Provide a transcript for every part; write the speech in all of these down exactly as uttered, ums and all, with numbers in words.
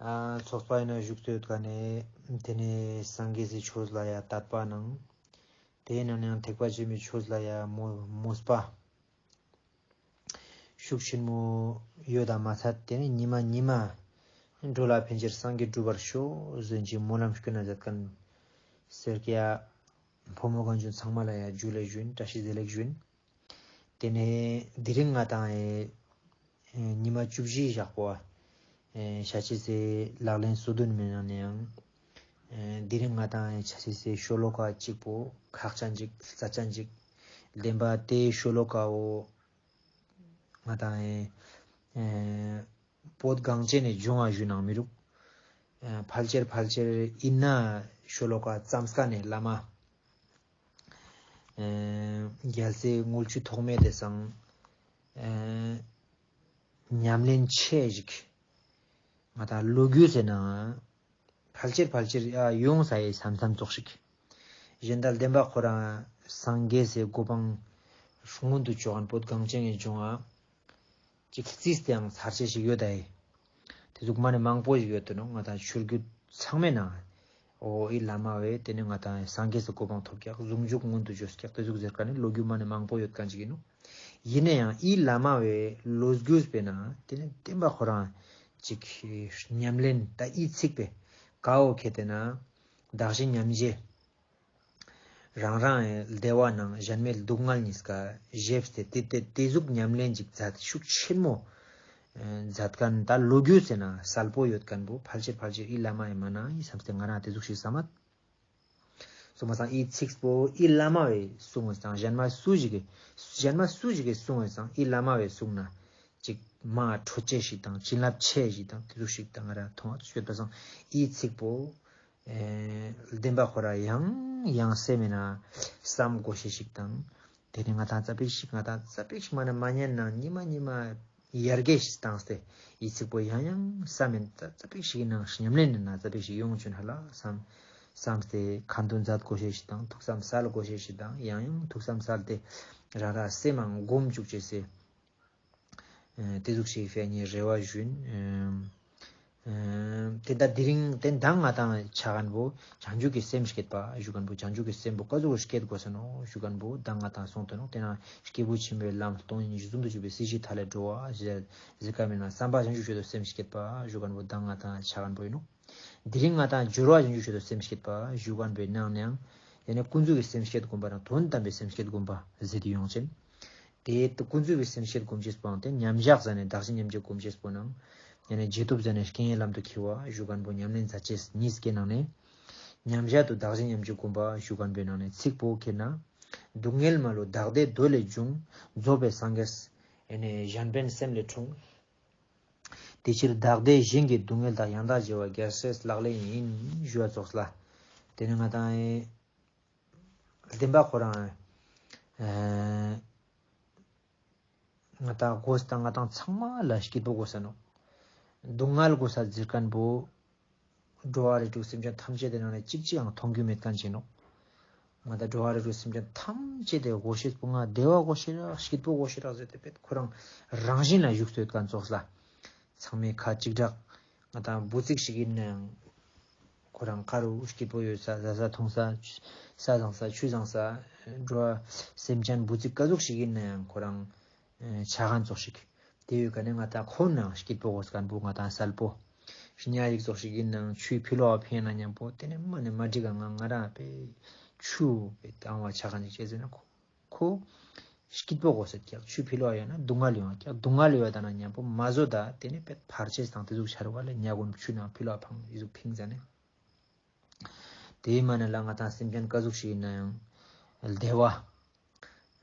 ཚོགས་པ་ཡིན་ན་བཞུགས་ཏེ་ཡོད་ཀ་ནས་དེ་ནས་སངས་རྒྱས་སི་ཆོས་ལ་ཡ་དད་པ་ནང་དེའི་ནང་ནས་ཡང་ཐེག་པ་ཆེན་པོའི་ཆོས་ལ་ཡ་མོས་མོས་པ་ཤུགས་ཆེན་མོ་ཡོད་དམ་མ་ཚད། དེ་ནས་ཉི་མ་ཉི་མ་འགྲོ་ལ་ཕན་ཕྱིར་སངས་རྒྱས་འགྲུབ་པར་ཤོག་ཟེར་གྱི་སྨོན་ལམ་སྐྱོན་ན་མཛད་མཁན་ཟེར་གྱི་ཡ་ཕོ་མོ་གང་བྱུང་ཚང་མ་ལ་ཡ་ཇུ་ལེ་ཞུ་ཡིན། བཀྲ་ཤིས་བདེ་ལེགས་ཞུ་ཡིན། དེ་ནས་དེ་རིང་ང་དང་ཨེ་ཉི་མ་བཅུ་བཞི་ཞག་པོ་ཨེ་ཤ་ཆེ་སེ་ལག་ལེན་སོ་བདུན་མའི་ནང་ནས་ཡང་ཨེ་དེ་རིང་ང་དང་ཨེ་ཤ་ཆེ་སེ་ཤོ་ལོ་ཀ་གཅིག་པོ་ཁག་ཅན་ཅིག་རྩ་ཅན་ཅིག་ལྡན་པ་དེའི་ཤོ་ལོ་ཀ་བོ་ང་དང་ཨེ་ཨེ་བོད་གངས་ཅན་ནས་འབྱུང་བ་ཞུ་ནང་མི་རུག་ཨེ་ཕལ་ཆེར་ཕལ་ཆེར་ཨིན་ན་ཤོ་ལོ་ཀ་བརྩམས་ཀ་ནས་བླ་མ། ཨེ་རྒྱལ་སྲས་དངུལ་ཆུ་ཐོགས་མེད་དེ་སང་ཨེ་ཉམས་ལེན་ཆེ་ཞིག་ང་དང་ལོ་རྒྱུས་ཟེར་ན་ཕལ་ཆེར་ཕལ་ཆེར་ཡ་ཡོང་ས་ཡི་བསམ་བསམ་ཙོགས་ཤིག་གཞན་དག་ལྡན་པ་ཁོ་རང་སངས་རྒྱས་སི་གོ་འཕང་སྔོན་དུ་ཕྱོགས་མཁན་བོད་གངས་ཅན་གྱི་ལྗོངས་ཨ་ཅིག་རྩིས་ཏེའང་ཚར་ཅེས་ཤིག་ཡོད་ད་ཡི། དེ་ཟུག་མ་ནི་མང་པོ་ཞིག་ཡོད་དོ་ནོ། ང་དང་ཆོས་བརྒྱུད་ཚང་མའི་ནང་འོ་ཨི་བླ་མ་བས་དེ་ནི་ང་དང་སངས་རྒྱས་སི་གོ་འཕང་ཐོབ་ཀྱག་ཟུང་འཇུག་མངོན་དུ་གྱུར་ཀྱག་དེ་ཟུག་ཟེར་ཀ་ནི་ལོ་རྒྱུས་མ་ནི་མང་པོ་ཡོད་མཁན་ཅིག་ཡིན་ནོ། ཡིན་ན་ཡང་ཨི་བླ་མ་བས་ལོ་རྒྱུས་པའི་ནང་དེ་ནི་བསྟན་པ་ཁོ་རང་ཅིག་ཉམས་ལེན་ད་ཨི་ཚིག་པའི་ཀ་བོ་ཁེ་དེ་ན་བདག་གཞན་མཉམ་བརྗེ། རང་རང་བདེ་བ་ནང་གཞན་མའི་སྡུག་བསྔལ་གཉིས་ཀ་ཞེབས་ཏེ་དེ་དེ་དེ་ཟུག་ཉམས་ལེན་ཅིག་མཛད་ཤུགས་ཆེན་མོ་མཛད་མཁན་ད་ལོ་རྒྱུས་ཟེར་ན་གསལ་པོ་ཡོད་མཁན་བོ་ཕལ་ཆེར་ཕལ་ཆེར་ཨི་བླ་མ་ཡི་མ་ན་ཨི་བསམ་སྟེ་ང་རང་དེ་ཟུག་ཞིག་བསམ་མད། སོ་མ་སང་ཨི་ཚིག་པོ་ཨི་བླ་མ་བས་གསུངས་ཡོད་ཙང་གཞན་མ་སུ་ཞིག་གིས་གཞན་མ་སུ་ཞིག་གིས་གསུངས་ཡོད་ཙང་ཨི་བླ་མ་བས་གསུངས་ན་ཅིག་མ་འཕྲོད་ཅེས་ཤིག་དང་བྱིན་རླབས་ཆེ་ཞིག་དང་དེ་ཟུག་ཞིག་དང་ང་རང་མཐོང་བ་ཡོད་པ་སང་ཨི་ཚིག་པོ། ཨེ་བདེན་པ་ཁོ་ར་ཡང་ཡང་སེམས་མེད་ན་བསམ་དགོས་ཤེས་ཤིག་དང་། དེ་ནས་ང་དང་ཙ་པིག་ཞིག་ང་དང་ཙ་པིག་ཞིག་མ་ན་མ་ཉན་ན་ཉི་མ་ཉི་མ་ཡར་རྒྱས་ཤིག་བཏང་སྟེ་ཨི་ཚིག་པོ་ཡང་ཡང་བསམ་མེད་ན་ཙ་པིག་ཞིག་ནང་ཉམས་ལེན་ནི་ན་ཙ་པིག་ཞིག་ཡོང་བཅུག་ཧ་ལ་བསམ་བསམ་སྟེ་ཁ་འདོན་མཛད་དགོས་ཤེས་ཤིག་དང་ཐུགས་བསམ་གསལ་དགོས་ཤེས་ཤིག་དང་ཡང་ཡང་ཐུགས་བསམ་གསལ་ཏེ་རང་རང་སེམས་མང་སྒོམ་བཅུག་ཅེས་སེ། ཨེ་དེ་ཟུག་ཞིག་ཕེ་ཉེ་རེ་བ་ཞུ་ཡིན། ཨེ་དེ་ད་དེ་རིང་དེ་མདང་ང་དང་ཆ་མཁན་བོ་བྱང་ཆུབ་ཀྱི་སེམས་བསྐྱེད་པ་ཞུ་མཁན་བོ་བྱང་ཆུབ་ཀྱི་སེམས་པོ་ཀ་ཟུག་བསྐྱེད་དགོས་ས་ནོ་ཞུ་མཁན་བོ་མདང་ང་དང་སོང་དོ་ནོ། དེ་ན་སྐྱེས་བུ་ཆེན་པོའི་ལམ་སྟོང་ཉིད་གཟུགས་འཛིན་དུ་གྱུར་པའི་སྲིད་ཞིའི་མཐའ་ལས་སྒྲོལ་བ་ཞེས་ཟེར་ཀ་མེད་ན་བསམ་པ་བྱང་ཆུབ་མཆོག་ཏུ་སེམས་བསྐྱེད་པ་ཞུ་མཁན་བོ་མདང་ང་དང་ཆ་མཁན་བོ་ཡིན་ནོ། དེ་རིང་ང་དང་སྦྱོར་བ་བྱང་ཆུབ་མཆོག་ཏུ་སེམས་བསྐྱེད་པ་ཞུ་མཁན་བོའི་ནང་ནས་ཡང་ཡང་ན་ཀུན་རྫོབ་ཀྱི་སེམས་བསྐྱེད་སྒོམ་པ་དང་དོན་དམ་པའི་སེམས་བསྐྱེད་སྒོམ་པ་ཟེར་ཏེ་ཡོང་ཅན། དེ་ཀུན་རྫོབ་ཀྱི་སེམས་བསྐྱེད་སྒོམ་ཅེས་པོའང་དེ་མཉམ་བཞག་ཟ་ནས་བདག་གཞན་མཉམ་བརྗེ་སྒོམ་ཅེས་པོ་ནང་ཡང་ན་རྗེས་ཐོབ་ཟ་ནས་རྐྱེན་ངན་ལམ་དུ་འཁྱེར་བ་ཞུ་མཁན་བོ་ཉམས་ལེན་མཛད་ཅེས་གཉིས་ཀའི་ནང་ནས་མཉམ་བཞག་ཏུ་བདག་གཞན་མཉམ་བརྗེ་སྒོམ་པ་ཞུ་མཁན་བོའི་ནང་ནས་ཚིག་པོ་ཁེ་ན། སྡུག་བསྔལ་མ་ལུས་བདག་བདེ་འདོད་ལས་བྱུང་། རྫོགས་པའི་སངས་རྒྱས་ཡང་ན་གཞན་ཕན་སེམས་ལས་འཁྲུངས། དེ་ཕྱིར་བདག་བདེ་གཞན་གྱི་སྡུག་བསྔལ་དག །ཡང་དག་བརྗེ་བ་རྒྱལ་སྲས་ལག་ལེན་ཡིན། ཞུ་བ་ཙོགས་ལ། དེ་ནི་ང་དང་ཨེ་བདེན་པ་ཁོ་རང་ཨེ་ང་དང་དགོས་དང་ང་དང་ཚང་མ་ལ་སྐྱིད་པོ་དགོས་ས་ནོ། སྡུག་བསྔལ་དགོས་ས་ཟེར་མཁན་བོ། འགྲོ་བ་རིགས་དྲུག་སེམས་ཅན་ཐམས་ཅད་དེ་ནང་ནས་གཅིག་གཅིག་ཡང་མཐོང་རྒྱུ་མེད་མཁན་ཅིག་ནོ། ང་དང་འགྲོ་བ་རིགས་དྲུག་སེམས་ཅན་ཐམས་ཅད་དེ་དགོས་ཤེས་པོ་ང་བདེ་བ་དགོས་ཤེས་རག་སྐྱིད་པོ་དགོས་ཤེས་རག་ཟེར་ཏེ་པེད་ཁོ་རང་རང་བཞིན་ལ་བཞུགས་སུ་ཡོད་མཁན་ཙོགས་ལ། ཚང་མའི་ཁ་གཅིག་གྲགས། ང་དང་འབུ་ཙིག་ཞིག་ཡིན་ནའང་ཁོ་རང་ཁ་རུ་སྐྱིད་པོ་ཡོད་ས་ཟ་ས་འཐུང་ས་ས་བཟང་ས་ཆུ་བཟང་ས་འགྲོ་བ་སེམས་ཅན་འབུ་ཙིག་ཀ་ཟུག་ཞིག་ཡིན་ནའང་ཁོ་རང་ཆ་མཁན་ཙོགས་ཤིག་དེ་ཡོད་ཀ་ནས་ང་དང་ཁོ་ནང་སྐྱིད་པོ་དགོས་མཁན་བོ་ང་དང་གསལ་པོ། ཉ་ཡིག་ཙོགས་ཤིག་ཡིན་ནའང་ཆུའི་ཕི་ལོག་ཕན་ན་མཉམ་པོ་དེ་ནས་མ་ནས་མ་འགྲིག་ག་ང་ང་རང་པེ་ཆུ་པེ་དང་བ་ཆ་མཁན་ཅིག་བྱས་ཟེར་ན་ཁོ་ཁོ་སྐྱིད་པོ་དགོས་ས་ཀྱག་ཆུའི་ཕི་ལོག་ཡོད་ན་སྡུག་བསྔལ་ཡོང་ཀྱག་སྡུག་བསྔལ་ཡོད་ད་ན་མཉམ་པོ་མ་བཟོད་ད་དེ་ནས་པེ་ཕར་ཆེས་དང་དེ་ཟུག་ཆ་རུ་བ་ལས་ཉ་གུན་ཆུ་ནང་ཕི་ལོག་ཕང་ཡི་ཟུག་ཕིང་ཟ་ནས། དེའི་མ་ནས་ལ་ང་དང་སེམས་ཅན་ཀ་ཟུག་ཞིག་ཡིན་ནའང་བདེ་བ་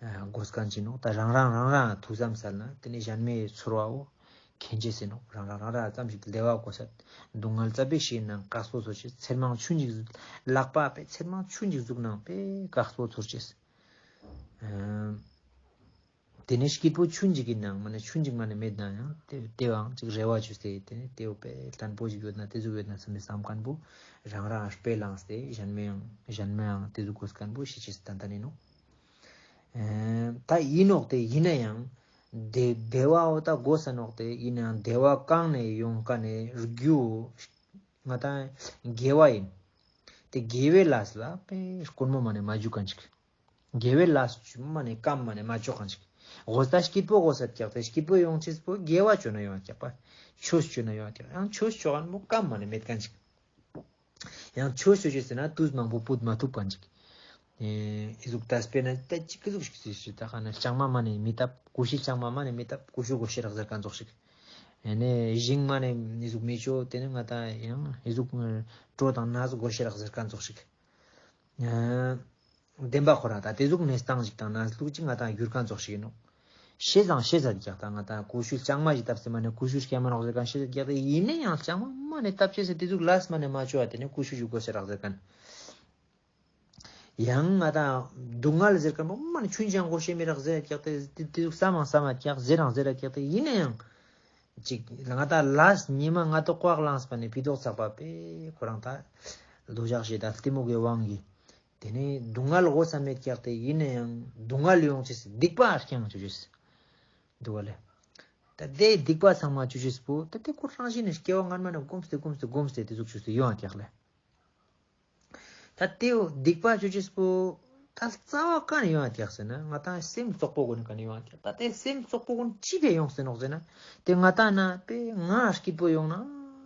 དགོས་མཁན་ཅིག་ནོ། ད་རང་རང་རང་རང་ཐུགས་བསམ་གསལ་ན་དེ་ནས་གཞན་མའི་ཚོར་བའོ་མཁྱེན་ཅེས་ཟེར་ནོ། རང་རང་རང་རང་ཙམ་ཞིག་བདེ་བ་དགོས་ས། སྡུག་བསྔལ་ཙ་པིག་ཞིག་ཡིན་ནའང་དཀགས་པོ་ཚོར་ཅེས། ཚེར་མང་ཆུན་ཅིག་ལག་པ་པེ་ཚེར་མང་ཆུན་ཅིག་ཟུག་ནའང་པེ་དཀགས་པོ་ཚོར་ཅེས། དེ་ནས་སྐྱིད་པོ་ཆུན་ཅིག་ཡིན་ནའང་མ་ནས་ཆུན་ཅིག་མ་ནས་མེད་ནའང་དེ་དེའང་ཅིག་རེ་བ་བཅོས་ཏེ་དེ་ནས་དེའོ་པེ་བརྟན་པོ་ཞིག་ཡོད་ན་དེ་ཟུག་ཡོད་ན་བསམ་པའི་བསམ་མཁན་བོ་རང་རང་དཔེ་བླངས་ཏེ་གཞན་མའང་གཞན་མའང་དེ་ཟུག་དགོས་མཁན་བོ་ཤེས་ཅེས་ཏན་ཏན་ཡིན་ནོ། ཨེ་ད་ཡིན་ནོག་དེ་ཡིན་ན་ཡང་བདེ་བདེ་བའོ་ད་དགོས་ས་ནོག་དེ་ཡིན་ན་ཡང་བདེ་བ་གང་ནས་ཡོང་ཀ་ནས་རྒྱུའོ། ང་ཏང་དགེ་བ་ཡིན། དེ་དགེ་བའི་ལས་ལ་དཔེ་དཀོན་མོ་མ་ནེ་མ་འཇུག་མཁན་ཅིག་དགེ་བའི་ལས་མ་ནེ་གམ་མ་ནེ་མ་ཅོ་མཁན་ཅིག་འོ་ད་སྐྱིད་པོ་དགོས་ས་ཀྱག་དེ་སྐྱིད་པོ་ཡོང་ཅེས་པོ་དགེ་བ་ཅོ་ན་ཡོང་ཀྱག་པ། ཆོས་ཅོ་ན་ཡོང་ཀྱག་ཡང་ཆོས་ཅོ་མཁན་པོ་གམ་མ་ནེ་མེད་མཁན་ཅིག་ཡང་ཆོས་ཅོ་ཅེས་ཟེར་ན་དུས་མང་པོ་བུད་མ་ཐུབ་མཁན་ཅིག་ཨེ་ཨི་ཟུག་ད་དཔེར་ན་ད་ཅིག་གི་ཟུག་ཞིག་ཟེར་ཞིག་ད་ཁ་ན་ལྕང་མ་མ་ནེ་མི་བཏབ། ཀུ་ཤུ་ལྕང་མ་མ་ནེ་མི་བཏབ། ཀུ་ཤུ་དགོས་ཤེས་རག་ཟེར་མཁན་ཙོགས་ཤིག་ཨེ་ནེ་ཞིང་མ་ནེ་ཨི་ཟུག་མི་ཅོ། དེ་ནེ་ང་ཏང་ཡང་ཨི་ཟུག་གྲོ་དང་ནས་དགོས་ཤེས་རག་ཟེར་མཁན་ཙོགས་ཤིག་ཨེ་བདེན་པ་ཁོ་རང་ད་དེ་ཟུག་གནས་སྟངས་ཤིག་དང་ནང་ལུགས་ཅིག་ང་ཏང་འགྱུར་མཁན་ཙོགས་ཤིག་ཡིན་ནོག་ཤེས་ཙང་ཤེས་ཟེར་ཀྱག་ད་ང་ཏང་ཀུ་ཤུ་ལྕང་མ་ཞིག་བཏབ་སྟེ་མ་ནེ་ཀུ་ཤུ་སྐྱེ་མ་ནོག་ཟེར་མཁན་ཤེས་ཀྱག་ད་ཡིན་ནའང་ལྕང་མ་མ་ནེ་བཏབ་ཅེས་ཟེར་དེ་ཟུག་ལས་མ་ནེ་མ་ཅོ་བ་དེ་ནེ་ཀུ་ཤུ་ཞིག་དགོས་ཤེས་རག་ཟེར་མཁན། ཡང་ང་ཏང་སྡུག་བསྔལ་ཟེར་མཁན་པོ་མ་ནེ་ཆུན་ཅང་དགོས་ཤེས་མི་རག་ཟེར་ཀྱག་ད་དེ་དེ་ཟུག་བསམ་མང་བསམ་མ་ཀྱག་ཟེར་རང་ཟེར་ར་ཀྱག་ད་ཡིན་ནའང་ཅིག་ང་ཏང་ལས་ཉི་མ་ང་ཏོག་ཀོག་ལངས་པ་ནེ་ཕི་ཏོག་ཚག་པ་པེ་ཁོ་རང་ད་འདོད་ཆགས་ཞེ་སྡང་གཏི་མུག་གི་དབང་གིས། དེ་ནེ་སྡུག་བསྔལ་དགོས་ས་མེད་ཀྱག་དེ་ཡིན་ནའང་སྡུག་བསྔལ་ཡོང་ཅེས་སྡིག་པ་རྐྱང་ཅོ་ཅེས་འདུག་ག་ལེ། ད་དེ་སྡིག་པ་ཚང་མ་ཅོ་ཅེས་པོ་ད་དེ་ཁོ་རང་བཞིན་ནེ་སྐྱེ་བ་སྔན་མ་ནེ་གོམས་ཏེ་གོམས་ཏེ་གོམས་ཏེ་དེ་ཟུག་ཅོས་ཏེ་ཡོང་ཀྱག་ལེ། ད་དེ་སྡིག་པ་ཅོ་ཅེས་པོ་ད་རྩ་བ་ག་ནེ་ཡོང་ཀྱག་ཟེར་ན་ང་ཏང་སེམས་རྩོག་པོ་གུན་ནེ་ག་ནེ་ཡོང་ཀྱག་ད་དེ་སེམས་རྩོག་པོ་གུན་ཅི་ཕི་ཡོང་ཟེར་ནོག་ཟེར་ན་དེ་ང་ཏང་ན་པེ་ང་སྐྱིད་པོ་ཡོང་ན་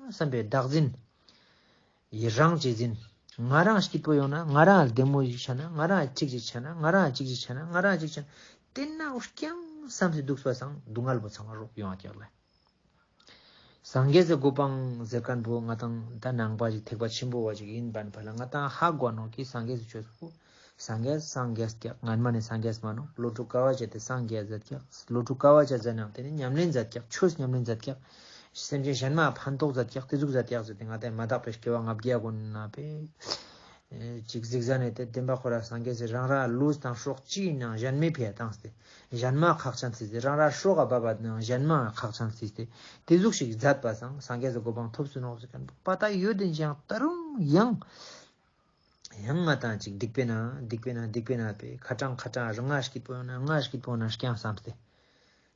བསམ་པའི་བདག་འཛིན། ཡི་རང་གཅེས་འཛིན། ང་རང་སྐྱིད་པོ་ཡོང་ན་ང་རང་བདེ་མོ་ཞིག་ཆ་ན་ང་རང་གཅིག་ཅིག་ཆ་ན་ང་རང་གཅིག་ཅིག་ཆ་ན་ང་རང་གཅིག་ཆ་ན་དེ་ན་འུ་རྐྱང་བསམ་སྟེ་འདུག་པ་སང་སྡུག་བསྔལ་པོ་ཚང་མ་རོགས་ཡོང་ཀྱག་ལེ། སངས་རྒྱས་སི་གོ་འཕང་ཟེར་མཁན་པོ་ང་ཏང་ད་ནང་པ་ཞིག་ཐེག་པ་ཆེན་པོ་བ་ཞིག་ཡིན་པ་ན་ཕ་ལ་ང་ཏང་ཧ་གོ་ནོག་གི་སངས་རྒྱས་སི་ཆོས་པོ། སངས་རྒྱས་སངས་རྒྱས་ཀྱག་སྔན་མ་ནེ་སངས་རྒྱས་མ་ནོག་བློ་གྲོས་དཀའ་བ་སྤྱད་དེ་སངས་རྒྱས་མཛད་ཀྱག་བློ་གྲོས་དཀའ་བ་སྤྱད་མཛད་ནང་དེ་ནེ་ཉམས་ལེན་མཛད་ཀྱག་ཆོས་ཉམས་ལེན་མཛད་ཀྱག་སེམས་ཅན་གཞན་མ་ཕན་ཐོགས་མཛད་ཀྱག་དེ་ཟུག་མཛད་ཀྱག་ཟེར་ཏེ་ང་ཏང་མ་དག་པའི་སྐྱེ་བ་ལྔ་བརྒྱ་གུན་ན་པེ་ཅིག་གཟིགས་ས་ནེ་དེ་བདེན་པ་ཁོ་རང་སངས་རྒྱས་སི་རང་ར་ལུས་དང་སྲོག་ཅི་ཡིན་ནང་གཞན་མའི་ཕི་ཡ་བཏང་སྟེ་གཞན་མ་ཁག་ཅན་ཆེས་ཏེ་རང་ར་སྲོག་ག་བབ་པ་ནང་གཞན་མ་ཁག་ཅན་ཆེས་ཏེ་དེ་ཟུག་ཞིག་མཛད་པ་སང་སངས་རྒྱས་སི་གོ་འཕང་ཐོབ་སུ་ནོག་ཟེར་མཁན་པོ་པ་ད་ཡོད་དེ་ཅང་ད་རུང་ཡང་ཡང་ང་ཏང་ཅིག་སྡིག་པའི་ནང་སྡིག་པའི་ནང་སྡིག་པའི་ནང་པེ་ཁ་གྲང་ཁ་གྲང་རང་ང་སྐྱིད་པོ་ཡོང་ན་ང་སྐྱིད་པོ་ཡོང་ན་རྐྱང་བསམ་སྟེ་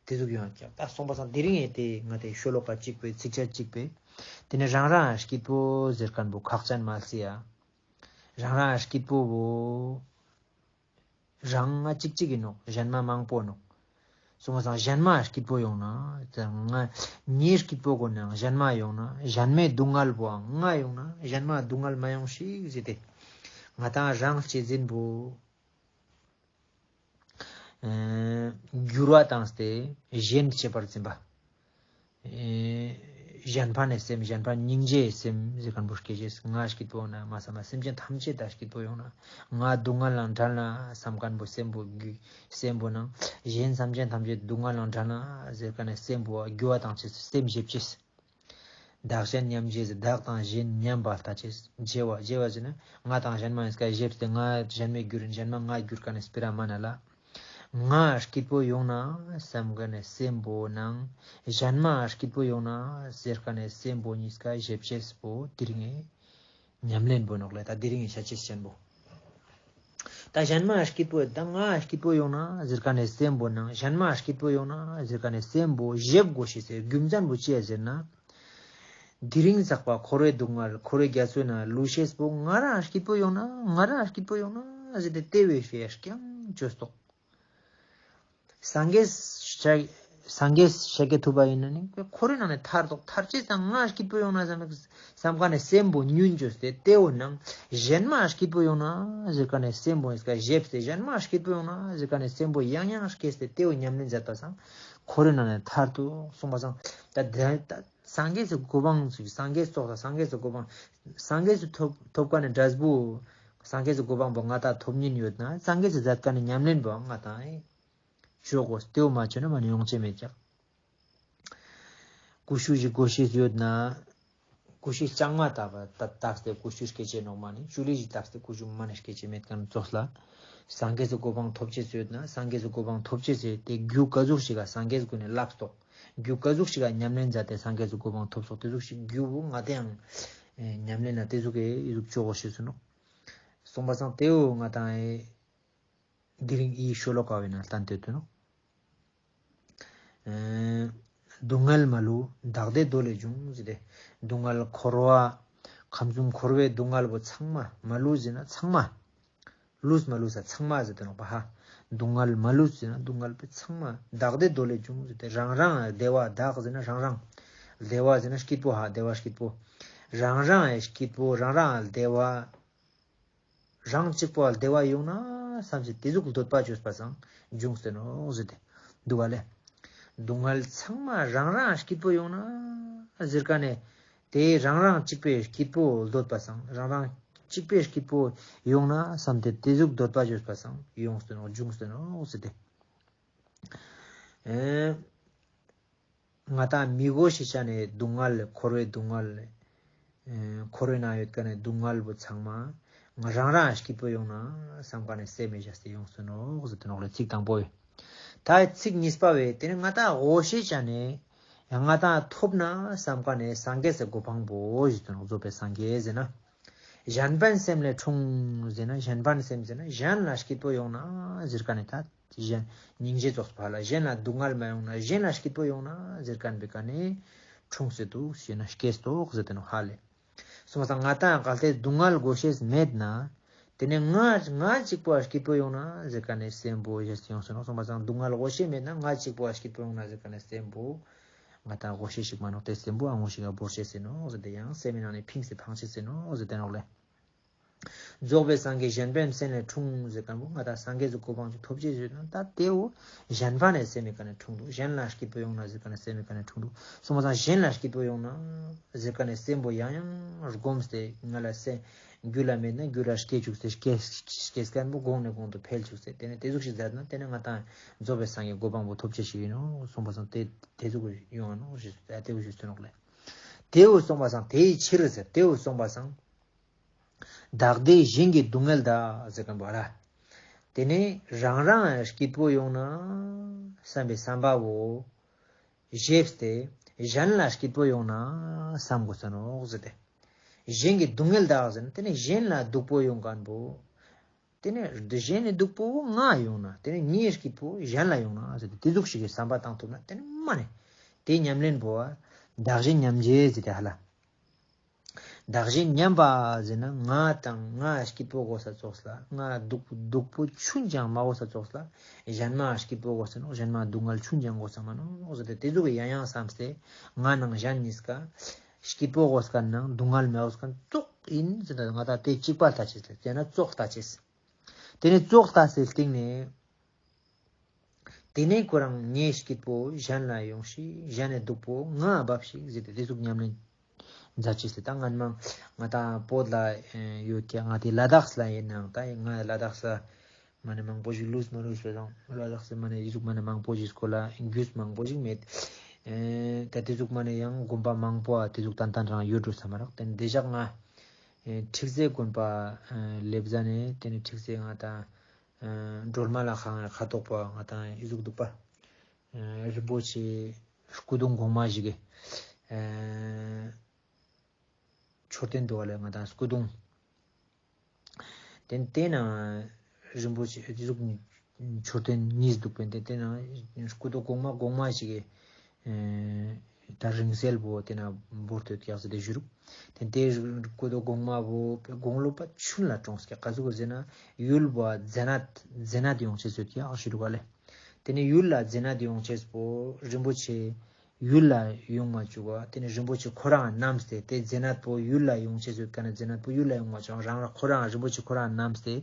དེ་ཟུག་ཡོང་ཀྱག་ད་སོང་པ་སང་དེ་རིང་ངི་དེ་ང་ཏེ་ཤོ་ལོ་ཀ་གཅིག་པོའི་ཚིགས་བཅད་གཅིག་པོའི་དེ་ནེ་རང་རང་སྐྱིད་པོ་ཟེར་མཁན་པོ་ཁག་ཅན་མ་སི་ཡ། རང་རང་སྐྱིད་པོ་བོ། རང་ང་གཅིག་གཅིག་ཡིན་ནོག་གཞན་མ་མང་པོ་ནོག་སོང་པ་སང་གཞན་མ་སྐྱིད་པོ་ཡོང་ན། ང་ངའི་སྐྱིད་པོ་གོ་ནང་གཞན་མ་ཡོང་ན། གཞན་མའི་སྡུག་བསྔལ་བོའང་ང་ཡོང་ན། གཞན་མ་སྡུག་བསྔལ་མ་ཡོང་ཞིག་ཟེར་ཏེ། ང་ཏང་རང་གཅེས་འཛིན་བོ། ཨེ་འགྱུར་བ་བཏང་སྟེ་གཞན་གཅེས་པར་འཛིན་པ། ཨེ་གཞན་ཕན་ནི་སེམས། གཞན་ཕན་སྙིང་རྗེའི་སེམས་ཟེར་མཁན་པོ་སྐྱེ་ཅེས། ང་སྐྱིད་པོ་ན་མ་བསམ་པ་སེམས་ཅན་ཐམས་ཅད་ད་སྐྱིད་པོ་ཡོང་ན། ང་སྡུག་བསྔལ་ལང་བྲལ་ན་བསམ་མཁན་པོ་སེམས་པོ་རྒྱུ་སེམས་པོ་ནང་གཞན་སེམས་ཅན་ཐམས་ཅད་སྡུག་བསྔལ་ལང་བྲལ་ན་ཟེར་མཁན་ནི་སེམས་པོ་འགྱུར་བ་བཏང་ཅེས་སེམས་བཞེབ་ཅེས། བདག་གཞན་མཉམ་བརྗེས། བདག་དང་གཞན་མཉམ་པར་ལྟ་ཅེས། བརྗེ་བ་བརྗེ་བ་ཟེར་ན་ང་དང་གཞན་མ་ཡིན་སྐད་བཞེབས་ཏེ་ང་གཞན་མའི་རྒྱུ་རིན་གཞན་མ་ང་རྒྱུར་ཀ་ནས་སྤེ་ར་མ་ན་ལ། ང་སྐྱིད་པོ་ཡོང་ན་བསམ་མཁན་ནི་སེམས་པོ་ནང་གཞན་མ་སྐྱིད་པོ་ཡོང་ན་ཟེར་མཁན་ནི་སེམས་པོ་གཉིས་ཀ་བཞེབ་ཅེས་པོ་དེ་རིང་ངི་ཉམས་ལེན་པོ་ནོག་ལེ། ད་དེ་རིང་ངི་ཤ་ཅེས་ཅན་པོ། ད་གཞན་མ་སྐྱིད་པོ་ད་ང་སྐྱིད་པོ་ཡོང་ན་ཟེར་མཁན་ནི་སེམས་པོ་ནང་གཞན་མ་སྐྱིད་པོ་ཡོང་ན་ཟེར་མཁན་ནི་སེམས་པོ་བཞེབ་དགོས་ཤེས་སི་རྒྱུ་མཚན་པོ་ཅི་ཡ་ཟེར་ན། དེ་རིང་ཚག་པ་འཁོར་བའི་སྡུག་བསྔལ་འཁོར་བའི་རྒྱ་མཚོའི་ནང་ལུས་ཤེས་པོ་ང་རང་སྐྱིད་པོ་ཡོང་ན་ང་རང་སྐྱིད་པོ་ཡོང་ན་ཟེར་ཏེ་དེ་བས་ཤེས་རྐྱང་ཅོས་ཏོག་སངས་རྒྱས་ཤ་སངས་རྒྱས་ཤཱཀྱ་ཐུབ་པ་ཡིན་ན་ནི་འཁོར་བའི་ནང་ནས་ཐར་ཏོག་ཐར་ཅེས་དང་ང་སྐྱིད་པོ་ཡོང་ན་བསམ་བསམ་མཁན་ནི་སེམས་པོ་ཉུང་ཅོས་ཏེ་དེ་བོ་ནང་གཞན་མ་སྐྱིད་པོ་ཡོང་ན་ཟེར་མཁན་ནི་སེམས་པོ་ཡིན་སྐད་བཞེབས་ཏེ་གཞན་མ་སྐྱིད་པོ་ཡོང་ན་ཟེར་མཁན་ནི་སེམས་པོ་ཡང་ཡང་སྐྱེས་ཏེ་དེ་བོ་ཉམས་ལེན་མཛད་པ་སང་འཁོར་བའི་ནང་ནས་ཐར་ཏོག་སོང་པ་སང་ད་དེ་ད། སངས་རྒྱས་སི་གོ་འཕང་ཚུགས། སངས་རྒྱས་ཚོགས་དང་སངས་རྒྱས་སི་གོ་འཕང་། སངས་རྒྱས་སི་ཐོབ་ཐོབ་མཁན་ནི་འབྲས་བུ། སངས་རྒྱས་སི་གོ་འཕང་པོ་ང་ད་ཐོབ་ཉིན་ཡོད་ན་སངས་རྒྱས་སི་མཛད་མཁན་ནི་ཉམས་ལེན་པོ་ང་ད་ཨེ་ཅོ་དགོས། དེ་བོ་མ་ཅོས་ན་མ་ནི་ཡོང་ཅེས་མེད་ཀྱག་ཀུ་ཤུ་ཞིག་དགོས་ཤེས་ཡོད་ན། ཀུ་ཤུ་ལྕང་མ་བཏགས་པ་བཏགས་ཏེ་ཀུ་ཤུ་སྐྱེ་ཅེས་ནོག་མ་ནི་ཅུ་ལི་ཞིག་བཏགས་ཏེ་ཀུ་ཤུ་མ་ནི་སྐྱེ་ཅེས་མེད་མཁན་ཙོགས་ལ། སངས་རྒྱས་སི་གོ་འཕང་ཐོབ་ཅེས་ཡོད་ན་སངས་རྒྱས་སི་གོ་འཕང་ཐོབ་ཅེས་སི་དེ་རྒྱུ་ག་ཟུག་ཞིག་ག་སངས་རྒྱས་ཀུན་ནི་ལབ་སྟོག་རྒྱུ་ག་ཟུག་ཞིག་ག་ཉམས་ལེན་མཛད་དེ་སངས་རྒྱས་སི་གོ་འཕང་ཐོབ་སོག་དེ་ཟུག་ཞིག་རྒྱུ་བོ་ང་དེའང་ཉམས་ལེན་ན་དེ་ཟུག་གི་ཨི་ཟུག་ཅོ་དགོས་ཤེས་སུ་ནོག་སོང་པ་སང་དེ་བོ་ང་དང་ཨེ་དེ་རིང་ཨི་ཤོ་ལོ་ཀ་བའི་ནང་ལྟན་ཏེ་དུ་ནོག་ཨེ་སྡུག་བསྔལ་མ་ལུས་བདག་བདེ་འདོད་ལས་བྱུང་ཟེར་ཏེ། སྡུག་བསྔལ་འཁོར་བ་ ཁམས་གསུམ་འཁོར་བའི་སྡུག་བསྔལ་བོ་ཚང་མ་མ་ལུས་ཟེར་ན་ཚང་མ། ལུས་མ་ལུས་ས་ཚང་མ་ཟེར་ཏེ་ནོག་པ་ཧ། སྡུག་བསྔལ་མ་ལུས་ཟེར་ན་སྡུག་བསྔལ་པོ་ཚང་མ་བདག་བདེ་འདོད་ལས་བྱུང་ཟེར་ཏེ་རང་རང་བདེ་བ་བདག་ཟེར་ན་རང་རང་། བདེ་བ་ཟེར་ན་སྐྱིད་པོ་ཧ་བདེ་བ་སྐྱིད་པོ། རང་རང་སྐྱིད་པོ་རང་རང་བདེ་བ། རང་གཅིག་པོ་བདེ་བ་ཡོང་ན་བསམ་སྟེ་དེ་ཟུག་འདོད་པ་བཅོས་པ་སང་འབྱུང་སྟེ་ནོག་ཟེར་ཏེ་འདུག་ག་ལེ། སྡུག་བསྔལ་ཚང་མ་རང་རང་སྐྱིད་པོ་ཡོང་ན་ཟེར་ཀ་ནས་དེ་རང་རང་གཅིག་པོའི་སྐྱིད་པོ་འདོད་པ་སང་རང་རང་གཅིག་པོའི་སྐྱིད་པོ་ཡོང་ན་བསམ་སྟེ་དེ་ཟུག་འདོད་པ་བཅོས་པ་སང་ཡོང་སྟེ་ནོག་འབྱུང་སྟེ་ནོག་ཟེར་ཏེ། ཨེ། ང་དང་མི་གོ་ཤེས་ཆ་ནས་སྡུག་བསྔལ་འཁོར་བའི་སྡུག་བསྔལ། ཨེ་འཁོར་བའི་ནང་ཡོད་ཀ་ནས་སྡུག་བསྔལ་བོ་ཚང་མ་ང་རང་རང་སྐྱིད་པོ་ཡོང་ན་བསམ་ཀ་ནས་སེམས་མེད་བཞག་སྟེ་ཡོང་སྟེ་ནོག་ཟེར་ཏེ་ནོག་ལེ་ཚིག་དང་པོ་ཡོད། ད་ཚིག་གཉིས་པ་བས་དེ་ནི་ང་དང་གོ་ཤེས་ཆ་ནས་ཡང་ང་དང་ཐོབ་ན་བསམ་ཀ་ནས་སངས་རྒྱས་སི་གོ་འཕང་བོ་ཞུས་ཏེ་ནོག་རྫོགས་པའི་སངས་རྒྱས་ཟེར་ན། གཞན་ཕན་སེམས་ལས་འཁྲུངས་ཟེར་ན་གཞན་ཕན་སེམས་ཟེར་ན་གཞན་ལ་སྐྱིད་པོ་ཡོང་ན་ཟེར་ཀ་ནས་ད། གཞན་སྙིང་རྗེ་ཙོགས་པ་ལ་གཞན་ལ་སྡུག་བསྔལ་མ་ཡོང་ན་གཞན་ལ་སྐྱིད་པོ་ཡོང་ན་ཟེར་ཁན་པའི་ཀ་ནས་འཁྲུངས་སེ་འདུག་ཞེ་ན་སྐྱེས་འདུག་ཟེར་ཏེ་ནོག་ཧ་ལེ། སོང་པ་སང་ང་དང་གལ་ཏེ་སྡུག་བསྔལ་གོ་ཤེས་མེད་ན། དེ་ནས་ང་ང་གཅིག་པོ་སྐྱིད་པོ་ཡོང་ན་ཟེར་ཁན་ནས་སེམས་པོ་ཞེས་ཡོང་སེ་ནོག་སོང་པ་སང་སྡུག་བསྔལ་གོ་ཤེས་མེད་ན་ང་གཅིག་པོ་སྐྱིད་པོ་ཡོང་ན་ཟེར་ཁན་ནས་སེམས་པོ། ང་དང་གོ་ཤེས་ཤིག་མ་ནོག་དེ་སེམས་པོ་ཨ་ངོ་ཞིག་ག་བོར་ཤེས་སེ་ནོག་ཟེར་ཏེ་ཡང་སེམས་ནང་ནས་ཕིངས་སེ་ཕང་ཤེས་སེ་ནོག་ཟེར་ཏེ་ནོག་ལེ། རྫོགས་པའི་སངས་རྒྱས་གཞན་ཕན་སེམས་ལས་འཁྲུངས་ཟེར་ཁན་པོ་ང་དང་སངས་རྒྱས་སི་གོ་འཕང་ཅིག་ཐོབ་ཅེས་ཟེར་ན་ད་དེ་བོ་གཞན་ཕན་ནས་སེམས་མེད་ཀ་ནས་འཁྲུངས་འདུག་གཞན་ལ་སྐྱིད་པོ་ཡོང་ན་ཟེར་ཁན་ནས་སེམས་མེད་ཀ་ནས་འཁྲུངས་འདུག་སོང་པ་སང་གཞན་ལ་སྐྱིད་པོ་ཡོང་ན་ཟེར་ཁན་ནས་སེམས་པོ་ཡང་ཡང་སྒོམས་ཏེ་ང་ལ་སེམས་རྒྱུད་ལ་མེད་ན་རྒྱུད་ལ་སྐྱེ་བཅུག་སྟེ་སྐྱེ་སྐྱེ་ཁན་པོ་གོང་ནས་གོང་དུ་འཕེལ་བཅུག་སྟེ་དེ་ནས་དེ་ཟུག་ཞིག་མཛད་ན་དེ་ནས་ང་དང་རྫོགས་པའི་སངས་རྒྱས་གོ་འཕང་པོ་ཐོབ་ཅེས་ཤིག་ཡིན་ནོག་སོང་པ་སང་དེ་དེ་ཟུག་ཡོང་ང་ནོག་ཞེས་དེ་བོ་ཞུས་ཏེ་ནོག་ལེ། དེ་བོ་སོང་པ་སང་དེའི་ཕྱིར་ཟེར་དེ་བོ་སོང་པ་སང་། བདག་བདེས་གཞན་གྱི་སྡུག་བསྔལ་དག་ཟེར་ཁན་པོ་ལ། དེ་ནས་རང་རང་སྐྱིད་པོ་ཡོང་ན་བསམ་པའི་བསམ་པ་བོ་བཞེས་ཏེ་གཞན་ལ་སྐྱིད་པོ་ཡོང་ན་བསམ་དགོས་ས་ནོག་ཟེར་ཏེ། གཞན་གྱི་སྡུག་བསྔལ་དག་ཟེར་ན་དེ་ནས་གཞན་ལ་སྡུག་པོ་ཡོང་ཁན་པོ། དེ་ནས་གཞན་ནི་སྡུག་པོ་ང་ཡོང་ན་དེ་ནས་ངའི་སྐྱིད་པོ་གཞན་ལ་ཡོང་ན་ཟེར་ཏེ་དེ་ཟུག་ཞིག་གི་བསམ་པ་བཏང་ཐུབ་ན་དེ་ནས་མ་ནས་དེ་ཉམས་ལེན་པོ་བདག་གཞན་མཉམ་བརྗེ་ཟེར་ཏེ་ཧ་ལ། བདག་གཞན་མཉམ་པ་ཟེར་ན་ང་དང་ང་སྐྱིད་པོ་དགོས་ས་ཙོགས་ལ་ང་སྡུག་སྡུག་པོ་ཆུང་ཅང་མ་དགོས་ས་ཙོགས་ལ་གཞན་མ་སྐྱིད་པོ་དགོས་ས་ནོག་གཞན་མ་སྡུག་བསྔལ་ཆུང་ཅང་དགོས་ས་མ་ནོག་ཟེར་ཏེ་དེ་ཟུག་གི་ཡང་ཡང་བསམས་ཏེ་ང་ནང་གཞན་གཉིས་ཀ་སྐྱིད་པོ་དགོས་ཁན་ནང་སྡུག་བསྔལ་མ་དགོས་ཁན་ཙོགས་ཡིན་ཟེར་ན་ང་ད་དེ་གཅིག་པ་ལྟ་ཅེས་ལ་དེ་ན་ཙོགས་ལྟ་ཅེས། དེ་ནས་ཙོགས་ལྟ་སའི་སྟེང་ནས། དེ་ནས་ཁོ་རང་ངའི་སྐྱིད་པོ་གཞན་ལ་ཡོང་ཤིག་གཞན་ནས་སྡུག་པོ་ང་བབས་ཤིག་ཟེར་ཏེ་དེ་ཟུག་ཉམས་ལེན་མཛད་ཅེས་སི་ད་སྔན་མ་ང་ད་བོད་ལ་ཡོད་ཀྱག་ང་དེ་ལ་དྭགས་ལ་ཡིན་ནའང་ད་ང་ལ་དྭགས་ས་མ་ནས་མང་པོ་ཞིག་ལུས་མ་ལུས་པ་དང་ལ་དྭགས་ས་མ་ནས་ཡི་ཟུག་མ་ནས་མང་པོ་ཞིག་སྐོར་ལ་རྒྱུས་མང་པོ་ཞིག་མེད། ད་དེ་ཟུག་མ་ནས་ཡང་དགོན་པ་མང་པོ་དེ་ཟུག་ཏན་ཏན་རང་ཡོད་འགྲོ་ས་མ་རག་དེ་ནས་དེ་ཞག་ང་ཁྲིག་རྩེ་དགོན་པ་སླེབས་ཟ་ནས་དེ་ནས་ཁྲིག་རྩེ་ང་ད། སྒྲོལ་མ་ལ་ཁ་ཁ་ཐོག་པ་ང་དང་ཨི་ཟུག་འདུག་པ། རིན་པོ་ཆེ་སྐུ་གདུང་གོང་མ་ཞིག་གི་མཆོད་རྟེན་འདུག་པ་ལས་ང་དང་སྐུ་གདུང་། དེ་དེ་ན་རིན་པོ་ཆེ་ཨི་ཟུག་མཆོད་རྟེན་གཉིས་འདུག་པས་དེ་དེ་ན་སྐུ་གདུང་གོང་མ་གོང་མ་ཞིག་གི་ད་རིང་བསྲེལ་བོ་དེ་ན་བོར་ཏེ་ཡོད་ཀྱག་ཟེར་ཏེ་ཞུ་རུག་དེ་དེ་སྐུ་གདུང་གོང་མ་བོ་དགུང་ལོ་པ་ཆུན་ལ་གྲོངས་ཀྱག་ག་ཟུག་ཟེར་ན་ཡུལ་བོ་ཛེ་ནད་ཛེ་ནད་ཡོང་ཅེས་ཡོད་ཀྱག་ཞུ་རུག་ག་ལེ། དེ་ནས་ཡུལ་ལ་ཛེ་ནད་ཡོང་ཅེས་པོ་རིན་པོ་ཆེ་ཡུལ་ལ་ཡོང་མ་བཅུག་ག་དེ་ནས་རིན་པོ་ཆེ་ཁོ་རང་བསྣམས་ཏེ་དེ་ཛེ་ནད་པོ་ཡུལ་ལ་ཡོང་ཅེས་ཡོད་ཀ་ནས་ཛེ་ནད་པོ་ཡུལ་ལ་ཡོང་མ་བཅུག་རང་རང་ཁོ་རང་རིན་པོ་ཆེ་ཁོ་རང་བསྣམས་ཏེ་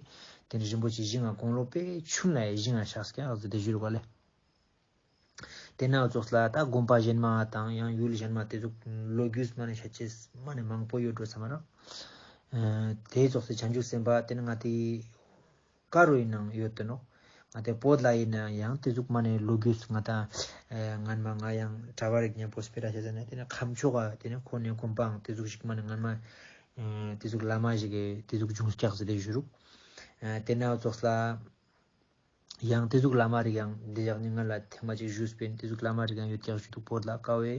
དེ་ནས་རིན་པོ་ཆེ་ཞིང་ང་དགུང་ལོ་པའི་ཆུན་ལ་ཞིང་ང་ཆགས་ཀྱག་ཟེར་ཏེ་ཞུ་རུག་ག་ལེ། དེ་ན་ཙོགས་ལ་ད་དགོན་པ་གཞན་མ་དང་ཡང་ཡུལ་གཞན་མ་དེ་ཟུག་ལོ་རྒྱུས་མ་ནས་ཤད་ཅེས་མ་ནས་མང་པོ་ཡོད་འགྲོ་ས་མ་རག་དེ་ཙོགས་སེ་བྱང་ཆུབ་སེམས་དཔའ་དེ་ནི་ང་དེ་ཀ་རུ་ཡིན་ནང་ཡོད་དེ་ནོག་ང་དེ་བོད་ལ་ཡིན་ན་ཡང་དེ་ཟུག་མ་ནས་ལོ་རྒྱུས་ང་དང་སྔན་མ་ང་ཡང་གྲྭ་པ་རིག་མཉམ་པོ་སྤེ་ར་ཤད་ཟ་ནས་དེ་ནི་ཁམས་ཕྱོགས་ཀ་དེ་ནི་ཁོ་ནས་དགོན་པའང་དེ་ཟུག་ཞིག་མ་ནས་སྔན་མ་དེ་ཟུག་བླ་མ་ཞིག་གི་དེ་ཟུག་བྱུང་ཀྱག་ཟེར་ཏེ་ཞུ་རུག་དེ་ན་ཙོགས་ལ། ཡང་དེ་ཟུག་བླ་མ་རིག་ཡང་འདི་ཞག་ནི་ང་ལ་ཐེངས་མ་གཅིག་ཞུས་པས་དེ་ཟུག་བླ་མ་རིག་ཡང་ཡོད་ཀྱག་ཞུ་འདུག་བོད་ལ་ཀ་བོའི་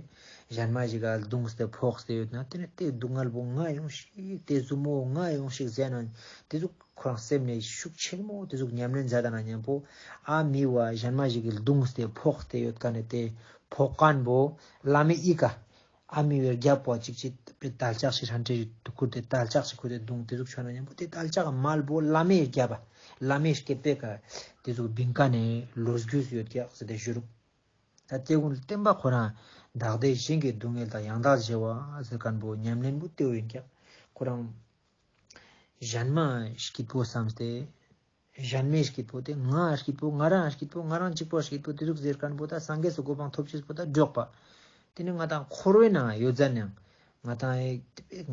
གཞན་མ་ཞིག་ག་བརྡུངས་ཏེ་ཕོགས་ཏེ་ཡོད་ན་དེ་ནི་དེ་སྡུག་བསྔལ་བོ་ང་ཡོང་ཤིག་དེ་ཟུག་མོ་ང་ཡོང་ཤིག་ཟེར་ན་དེ་ཟུག་ཁོ་རང་སེམས་ནས་ཤུགས་ཆེན་མོ་དེ་ཟུག་ཉམས་ལེན་མཛད་ད་ན་མཉམ་པོ་ཨ་མི་བ་གཞན་མ་ཞིག་གི་བརྡུངས་ཏེ་ཕོགས་ཏེ་ཡོད་ཀ་ནས་དེ་ཕོག་མཁན་བོ་བླ་མའི་ཨི་ཀ་ཨ་མི་བའི་རྒྱབ་པོ་ཅིག་ཅིག་པེ་དལ་ལྕག་ཞིག་ཧྲན་ཏེ་ཁུར་ཏེ་དལ་ལྕག་ཞིག་ཁུར་ཏེ་བརྡུངས་ཏེ་ཟུག་ཆོ་ན་ཉམ་པོ་ཏེ་དལ་ལྕག་མལ་པོ་ལ་མེ་རྒྱབ་པ་ལ་མེ་སྐེད་པའི་ཀ་ཏེ་ཟུག་བིང་ཀ་ནེ་ལོ་རྒྱུས་ཡོད་ཀྱག་ཟེར་ཏེ་ཞུ་རུག་ད་ཏེ་གུན་བསྟན་པ་ཁོ་རང་བདག་བདེ་གཞན་གྱི་སྡུག་བསྔལ་དང་ཡང་དག་བརྗེ་བ་ཟེར་མཁན་པོ་ཉམས་ལེན་པོ་ཏེ་བོ་ཡིན་ཀྱག་ཁོ་རང་གཞན་མ་སྐྱིད་པོ་བསམས་ཏེ། གཞན་མའི་སྐྱིད་པོ་ཏེ་ང་སྐྱིད་པོ་ང་རང་སྐྱིད་པོ་ང་རང་གཅིག་པོ་སྐྱིད་པོ་ཏེ་ཟུག་ཟེར་མཁན་པོ་ད་སངས་རྒྱས་སི་གོ་འཕང་ཐོབ་ཅེས་པོ་ད་འགྲོགས་པ། ཏེ་ནེ་ང་དང་འཁོར་བའི་ནང་ཡོད་ཙ་ནའང་ང་དང་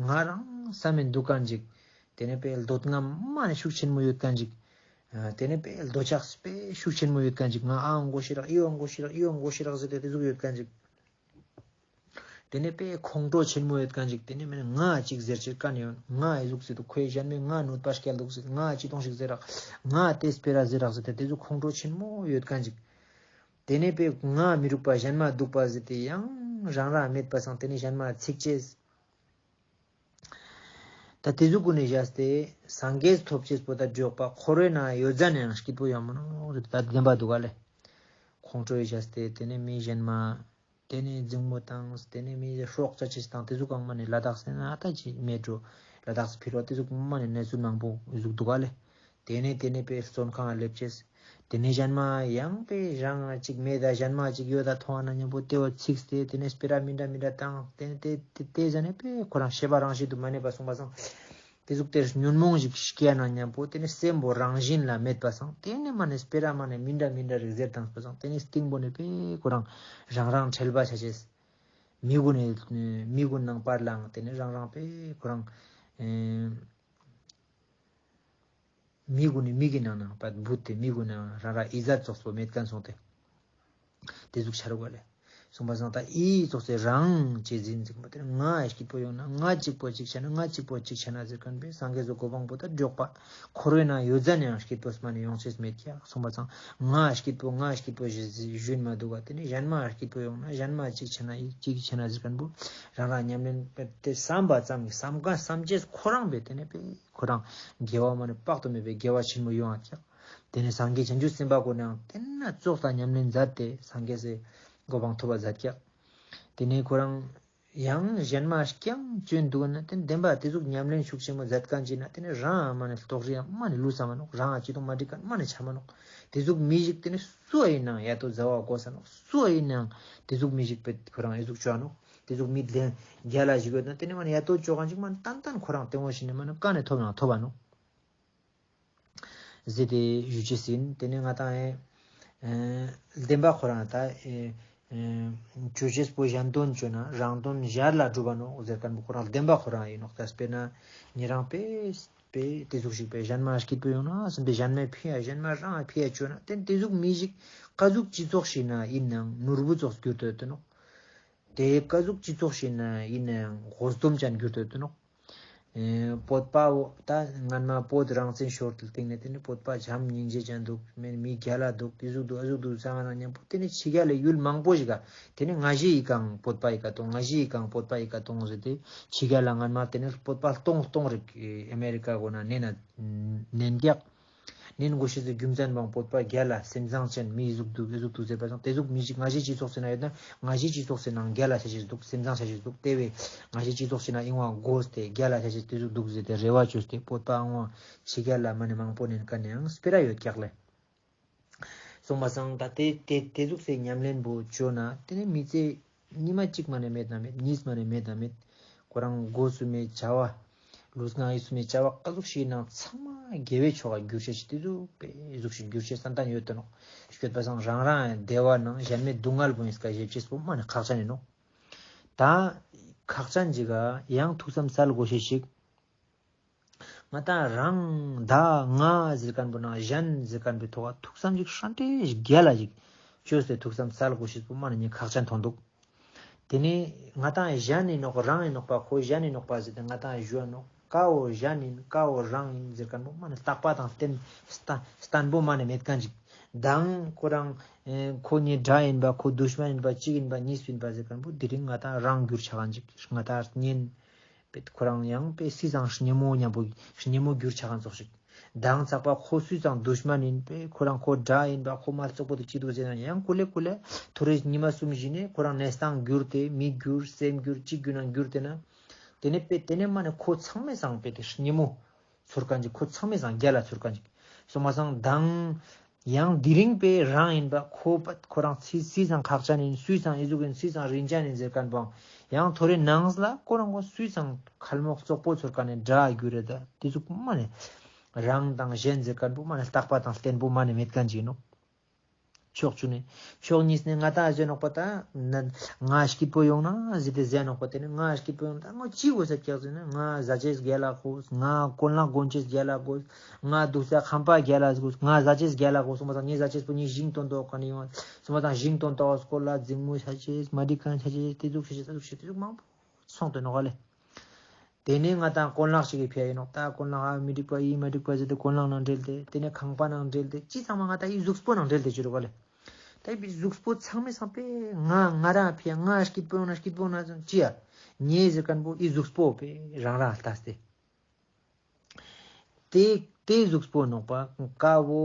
ང་རང་བསམ་མི་འདུག་མཁན་ཅིག་ཏེ་ནེ་པེ་འདོད་རྔམ་མ་ནེ་ཤུགས་ཆེན་མོ་ཡོད་མཁན་ཅིག་ཏེ་ནེ་པེ་འདོད་ཆགས་པེ་ཤུགས་ཆེན་མོ་ཡོད་མཁན་ཅིག་ང་ཨ་འོང་གོ་ཤེས་རག་ཨི་འོང་གོ་ཤེས་རག་ཨི་འོང་གོ་ཤེས་རག་ཟེར་ཏེ་ཏེ་ཟུག་ཡོད་མཁན་ཅིག་ཏེ་ནེ་པེ་ཁོང་ཁྲོ་ཆེན་མོ་ཡོད་མཁན་ཅིག་ཏེ་ནེ་མེན་ང་ཅིག་ཟེར་ཅེས་མཁན་ཡོད། ང་ཨི་ཟུག་ཟེར་དུག་ཁོའི་གཞན་མའི་ང་གནོད་པ་སྐྱལ་དུག་ཟེར། ང་ཅི་ཏོང་ཞིག་ཟེར་རག་ང་ཏེ་སྤེ་ར་ཟེར་རག་ཟེར་ཏེ་ཏེ་ཟུག་ཁོང་ཁྲོ་ཆེན་མོ་ཡོད་མཁན་ཅིག་ཏེ་ནེ་པེ་ང་མི་རུག་པ་གཞན་མ་སྡུག་པ་ཟེར་ཏེ་ཡང་རང་རང་མེད་པ་སང་ཏེ་ནེ་གཞན་མ་ཚིག་ཅེས། ད་ཏེ་ཟུག་གུན་ནེ་བཞག་སྟེ་སངས་རྒྱས་ཐོབ་ཅེས་པོ་ད་འགྲོགས་པ་འཁོར་བའི་ནང་ཡོད་ཙ་ནའང་སྐྱིད་པོ་ཡོང་མ་ནོག་ཟེར་ཏེ་ད་བདེན་པ་འདུག་ག་ལེ། ཁོང་ཁྲོ་ཡི་བཞག་སྟེ་ཏེ་ནེ་མི་གཞན་མ། ཏེ་ནེ་འཛིང་མོ་བཏང་། ཏེ་ནེ་མི་སྲོག་ཆགས་ཅེས་དང་ཏེ་ཟུག་གང་མ་ནེ་ལ་དྭགས་སི་ན་ད་ཅི་མེད་འགྲོ། ལ་དྭགས་སི་ཕི་རོ་ཏེ་ཟུག་མ་ནེ་གནས་ཚུལ་མང་པོ་ཟུག་འདུག་ག་ལེ། ཏེ་ནེ་ཏེ་ནེ་པེ་བཙོན་ཁང་ལ་སླེབས་ཅེས། ཏེ་ནེ་གཞན་མ་ཡང་པེ་རང་ཅིག་མེད་ད་གཞན་མ་ཅིག་ཡོད་ད་མཐོང་ན་ཉམ་པོ་ཏེ་བོ་ཚིག་སྟེ་ཏེ་ནེ་སྤེ་ར་མི་འདྲ་མི་འདྲ་བཏང་། ཏེ་ནེ་ཏེ་ཏེ་ཏེ་ཟ་ནེ་པེ་ཁོ་རང་ཤེས་པ་རང་བཞིན་དུ་མ་གནས་པ་སོང་པ་སང་། ཏེ་ཟུག་ཏེ་ཉོན་མོངས་ཤིག་སྐྱེ་ན་ཉམ་པོ་ཏེ་ནེ་སེམས་པོ་རང་བཞིན་ལ་མེད་པ་སང་ཏེ་ནེ་མ་ནེ་སྤེ་ར་མ་ནེ་མི་འདྲ་མི་འདྲ་རིག་ཟེར་བཏང་པ་སང་ཏེ་ནེ་སྟིང་པོ་ནེ་པེ་ཁོ་རང་རང་རང་ཁྲེལ་བ་ཆ་ཅེས། མི་གུན་ནི་མི་གུན་ནང་པར་ལའང་ཏེ་ནེ་རང་རང་པེ་ཁོ་རང་ཨེ་མི་གུན་ནི་མི་གི་ནང་ནང་པ་བུད་དེ་མི་གུན་ནང་རང་རང་ཨི་ཟད་ཙོགས་པོ་མེད་མཁན་སོང་སྟེ། ཏེ་ཟུག་ཆ་རུག་ག་ལེ། སོང་པ་སང་ད་ཨི་ཙོགས་སེ་རང་ཅེས་ཟིན་ཅིག་མ་ཏེ་ང་སྐྱིད་པོ་ཡོང་ན་ང་གཅིག་པོ་གཅིག་ཆ་ན་ང་གཅིག་པོ་གཅིག་ཆ་ན་ཟེར་མཁན་པེ་སངས་རྒྱས་སི་གོ་འཕང་པོ་ད་འགྲོགས་པ། འཁོར་བའི་ནང་ཡོད་ཙ་ནའང་སྐྱིད་པོ་མ་ནེ་ཡོང་ཅེས་མེད་ཀྱག་སོང་པ་སང་ང་སྐྱིད་པོ་ང་སྐྱིད་པོ་ཞུ་ཞུན་མ་འདུག་ག་ཏེ་ནེ་གཞན་མ་སྐྱིད་པོ་ཡོང་ན་གཞན་མ་གཅིག་ཆ་ན་ཡི་གཅིག་ཆ་ན་ཟེར་མཁན་པོ་རང་རང་ཉམས་ལེན་པེ་ཏེ་བསམ་པ་ཙམ་གྱི་བསམ་ག་བསམ་ཅེས་ཁོ་རང་པེ་ཏེ་ནེ་པེ་ཁོ་རང་དགེ་བ་མ་ནེ་དཔག་ཏུ་མེད་པའི་དགེ་བ་ཆེན་མོ་ཡོང་ང་ཀྱག་ཏེ་ནེ་སངས་རྒྱས་བྱང་ཆུབ་སེམས་དཔའ་གུན་ནང་ཏེ་ན་ཙོགས་དང་ཉམས་ལེན་མཛད་དེ་སངས་རྒྱས་སི་གོ་འཕང་ཐོབ་པ་མཛད་ཀྱག་ཏེ་ནེ་ཁོ་རང་ཡང་གཞན་མ་རྐྱང་བཅོན་འདུག་ན་ཏེ་བདེན་པ་ཏེ་ཟུག་ཉམས་ལེན་ཤུགས་ཆེན་མོ་མཛད་མཁན་ཅིག་ན་ཏེ་ནེ་རང་མ་ནེ་ལྟོགས་རི་ཡང་མ་ནེ་ལུས་ས་མ་ནོག་རང་ཅི་དང་མ་འགྲིག་མཁན་མ་ནེ་ཆ་མ་ནོག་ཏེ་ཟུག་མི་ཞིག་ཏེ་ནེ་སུ་ཨིན་ནའང་ཡ་ཏོ་ཟ་བ་དགོས་ས་ནོག་སུ་ཨིན་ནའང་ཏེ་ཟུག་མི་ཞིག་པེ་ཁོ་རང་ཨི་ཟུག་བཅོ་ནོག་ཏེ་ཟུག་མི་ལྡན་རྒྱལ་ལ་ཞིག་ཡོད་ན་ཏེ་ནེ་མ་ནེ་ཡ་ཏོ་བཅོ་མཁན་ཅིག་མ་ནེ་ཏན་ཏན་ཁོ་རང་ཏེ་བོ་ཞིག་ནེ་མ་ནེ་ག་ནེ་ཐོབ་ན་ཐོབ་པ་ནོག་ཟེར་ཏེ་ཞུ་ཅེས་ཨིན། ཏེ་ནེ་ང་དང་ཨེ་ཨེ་བདེན་པ་ཁོ་རང་ད་ཨེ་ཨེ་བཅོ་ཅེས་པོ་གཞན་དོན་བཅོ་ན་རང་དོན་ཞར་ལ་འགྲུབ་པ་ནོག་ཟེར་མཁན་པོ་ཁོ་རང་བདེན་པ་ཁོ་རང་ཨིན་ནོག་ད་སྤེར་ན་ཉེ་རང་པེ་པེ་ཏེ་ཟུག་ཞིག་པེ་གཞན་མ་སྐྱིད་པོ་ཡོང་ན་སེམས་པེ་གཞན་མའི་ཕི་ཡ་གཞན་མ་རང་ཕི་ཡ་བཅོ་ན་ཏེ་ཏེ་ཟུག་མི་ཞིག་ཀ་ཟུག་སྤྱི་ཚོགས་ཤིག་ན་ཨིན་ནའང་ནོར་བུ་ཙོགས་གྱུར་ཏེ་ཡོད་དེ་ནོག་ཏེ་ཀ་ཟུག་སྤྱི་ཚོགས་ཤིག་ན་ཨིན་ནའང་དགོས་འདོད་ཅན་གྱུར་ཏེ་ཡོད་དེ་ནོག་ཨེ་བོད་པ་བོ་ད་སྔན་མ་བོད་རང་བཙན་ཤོར་ཏེ་སྟིང་ནེ་ཏེ་ནེ་བོད་པ་བྱམས་སྙིང་རྗེ་ཅན་འདུག་མེན་མི་རྒྱལ་ལ་འདུག་ཏེ་ཟུག་འདུག་ཨ་ཟུག་འདུག་བསམ་ན་ཉམ་པོ་ཏེ་ནེ་ཕྱི་རྒྱལ་ལ་ཡུལ་མང་པོ་ཞིག་ག་ཏེ་ནེ་ང་ཞེ་ཡི་གང་བོད་པ་ཡི་ཀ་ཏོང་ང་ཞེ་ཡི་གང་བོད་པ་ཡི་ཀ་ཏོང་ཟེར་ཏེ་ཕྱི་རྒྱལ་ལ་སྔན་མ་ཏེ་ནེ་བོད་པ་སྟོང་སྟོང་རིག་ཨེ་ཨ་མེ་རི་ཀ་གོ་ན་ནེན་ན་ནེན་རྒྱག་ནེན་གོ་ཤེས་སི་རྒྱུ་མཚན་བང་བོད་པ་རྒྱལ་ལ་སེམས་བཟང་ཅན་མི་ཟུག་འདུག་ཨེ་ཟུག་འདུག་ཟེར་བ་སང་ཏེ་ཟུག་མི་ཞིག་ང་ཞེ་སྤྱི་ཚོགས་སི་ན་ཡོད་ན་ང་ཞེ་སྤྱི་ཚོགས་སི་ནང་རྒྱལ་ལ་ཆ་ཤེས་འདུག་སེམས་བཟང་ཆ་ཤེས་འདུག་ཏེ་བས་ང་ཞེ་སྤྱི་ཚོགས་སི་ན་ཨིན་བ་དགོས་ཏེ་རྒྱལ་ལ་ཆ་ཤེས་ཏེ་ཟུག་འདུག་ཟེར་ཏེ་རེ་བ་བཅོས་ཏེ་བོད་པ་ཨང་བ་ཕྱི་རྒྱལ་ལ་མ་ནེ་མང་པོ་ནེན་མཁན་ནེ་ཡང་སྤེ་ར་ཡོད་ཀྱག་ལེ། སོང་པ་སང་ད་ཏེ་ཏེ་ཏེ་ཟུག་སེ་ཉམས་ལེན་པོ་བཅོ་ན་ཏེ་ནེ་མི་ཚེ་ཉི་མ་གཅིག་མ་ནེ་མེད་ན་མེད། གཉིས་མ་ནེ་མེད་ན་མེད། ཁོ་རང་སྒོ་སུ་མེད་བྱ་བ། ལུས་ངག་ཡིད་གསུམ་མེད་བྱ་བ་ཀ་ཟུག་ཞིག་ནང་ཚང་མ་དགེ་བའི་ཕྱོགས་ཀ་འགྱུར་ཤེས་ཤིག་ཏེ་ཟུག་པེ་ཟུག་ཞིག་འགྱུར་ཤེས་བསམ་གཏན་ཡོད་དོ་ནོག་སྐྱོད་པ་སང་རང་རང་བདེ་བ་ནང་གཞན་མའི་སྡུག་བསྔལ་པོ་ཡིན་སྐ་ཞེ་ཅེས་པོ་མ་ནེ་ཁག་ཅན་ཡིན་ནོག་ད་ཁག་ཅན་ཅིག་ག་ཡང་ཐུགས་བསམ་སལ་དགོས་ཤེས་ཤིག་ང་ཏང་རང་ད་ང་ཟེར་མཁན་པོ་ནང་གཞན་ཟེར་མཁན་པོའི་ཐོག་ཐུགས་བསམ་ཅིག་ཧྲན་ཏེ་རྒྱལ་ལ་ཅིག་བཅོས་ཏེ་ཐུགས་བསམ་སལ་དགོས་ཤེས་པོ་མ་ནེ་ངས་ཁག་ཅན་མཐོང་འདུག་དེ་ནས་ང་ཏང་གཞན་ཡིན་ནོག་རང་ཡིན་ནོག་པ་ཁོ་གཞན་ཡིན་ནོག་པ་ཟེར་ཏེ་ང་ཏང་ཞུ་ཡ་ནོག་ཀ་བོ་གཞན་ཡིན་ཀ་བོ་རང་ཡིན་ཟེར་མཁན་པོ་མ་ནེ་རྟག་པ་དང་བརྟན་བརྟན་པོ་མ་ནེ་མེད་མཁན་ཅིག་དང་ཁོ་རང་ཁོ་ངའི་དགྲ་ཡིན་པ་ཁོ་དུཤ་མན་ཡིན་པ་གཅིག་ཡིན་པ་གཉིས་ཡིན་པ་ཟེར་མཁན་པོ་དེ་རིང་ང་ཏང་རང་འགྱུར་ཆ་མཁན་ཅིག་ང་ཏང་གཉེན། པེ་ཁོ་རང་ཡང་པེ་སི་སང་སྙེ་མོ་མཉམ་པོ་སྙེ་མོ་གྱུར་ཆ་མཁན་ཙོགས་ཤིག་མདང་ཚག་པ་ཁོ་སུས་ཙང་དུཤ་མན་ཡིན་པས་ཁོ་རང་ཁོ་དགྲ་ཡིན་པ་ཁོ་མ་རྩོག་པོ་དེ་ཅི་འདུག་ཟེར་ན་ཡང་ཀུ་ལེ་ཀུ་ལེ་ཐོ་རེ་ཉི་མ་གསུམ་བཞི་ནས་ཁོ་རང་གནས་སྟངས་འགྱུར་ཏེ་མི་འགྱུར་སེམས་འགྱུར་ཅི་འགྱུར་ན་འགྱུར་ཏེ་ན། དེ་ནས་པེ་དེ་ནས་མ་ནས་ཁོ་ཚང་མའི་སང་པེ་དེ་ཉི་མོ་ཚོར་མཁན་ཅིག་ཁོ་ཚང་མའི་སང་རྒྱལ་ལ་ཚོར་མཁན་ཅིག་སོང་མ་སང་མདང་ཡང་དེ་རིང་པེ་རང་ཡིན་པ་ཁོ་པ་ཁོ་རང་སུས་སུས་སང་ཁག་ཅན་ཡིན་སུས་སང་ཨི་ཟུག་ཡིན་སུས་སང་རིན་ཅན་ཡིན་ཟེར་མཁན་པོ་ཡང་ཐོ་རེ་ནང་ལ་ཁོ་རང་ཁོ་སུས་སང་ཁལ་མོག་རྩོག་པོ་ཚོར་མཁན་ནས་དགྲ་འགྱུར་རེད་ད་དེ་ཟུག་མ་ནས་རང་དང་གཞན་ཟེར་མཁན་པོ་མ་ནས་རྟག་པ་དང་བརྟན་པོ་མ་ནས་མེད་མཁན་ཅིག་ཡིན་ནོག་ཕྱོགས་བཅུ་ནས། ཕྱོགས་གཉིས་ནས་ང་ཏང་ཟེར་ནོག་པ་ད། ང་སྐྱིད་པོ་ཡོང་ན་ཟེར་ཏེ་ཟེར་ནོག་པ་དེ་ནས་ང་སྐྱིད་པོ་ཡོང་ད་ང་ཅི་དགོས་ས་ཀྱག་ཟེར་ན་ང་ཟ་ཅེས་རྒྱལ་ལ་དགོས། ང་གོན་ལག་གོན་ཅེས་རྒྱལ་ལ་དགོས། ང་འདུག་ས་ཁང་པ་རྒྱལ་ལ་དགོས། ང་ཟ་ཅེས་རྒྱལ་ལ་དགོས། སོང་པ་སང་ངས་ཟ་ཅེས་པོ་ངས་ཞིང་དོན་དོ་ག་ནས་ཡོང་། སོང་པ་སང་ཞིང་དོན་དོ་སྐོར་ལ་འཛིང་མོ་ཆ་ཅེས་མ་འགྲིག་མཁན་ཆ་ཅེས་དེ་ཟུག་ཆ་ཅེས་ད་ཟུག་ཆ་ཅེས་དེ་ཟུག་མང་པོ་སོང་དོ་ནོག་ལེ། དེ་ནས་ང་ཏང་གོན་ལག་ཞིག་གི་ཕི་ཡ་ཡིན་ནོག་ད་གོན་ལག་ཨ་མི་འགྲིག་པ་ཡིན་མ་འགྲིག་པ་ཟེར་ཏེ་གོན་ལག་ནང་འབྲེལ་ཏེ་དེ་ནས་ཁང་པ་ནང་འབྲེལ་ཏེ་ཅི་ཚང་མ་ང་ཏང་ཨི་གཟུགས་པོ་ནང་འབྲེལ་ཏེ་བཅུག་རོགས་ལེ། ད་ཨི་གཟུགས་པོ་ཚང་མའི་སང་པེ་ང་ང་རང་ཕི་ཡ་ང་སྐྱིད་པོ་ཡོང་ན་སྐྱིད་པོ་ཡོང་ན་ཅི་ཡ་ངའི་ཟེར་མཁན་པོ་ཨི་གཟུགས་པོ་པེ་རང་རང་ལྟ་སྟེ། དེ་དེ་གཟུགས་པོ་ནོག་པ་ཀ་བོ་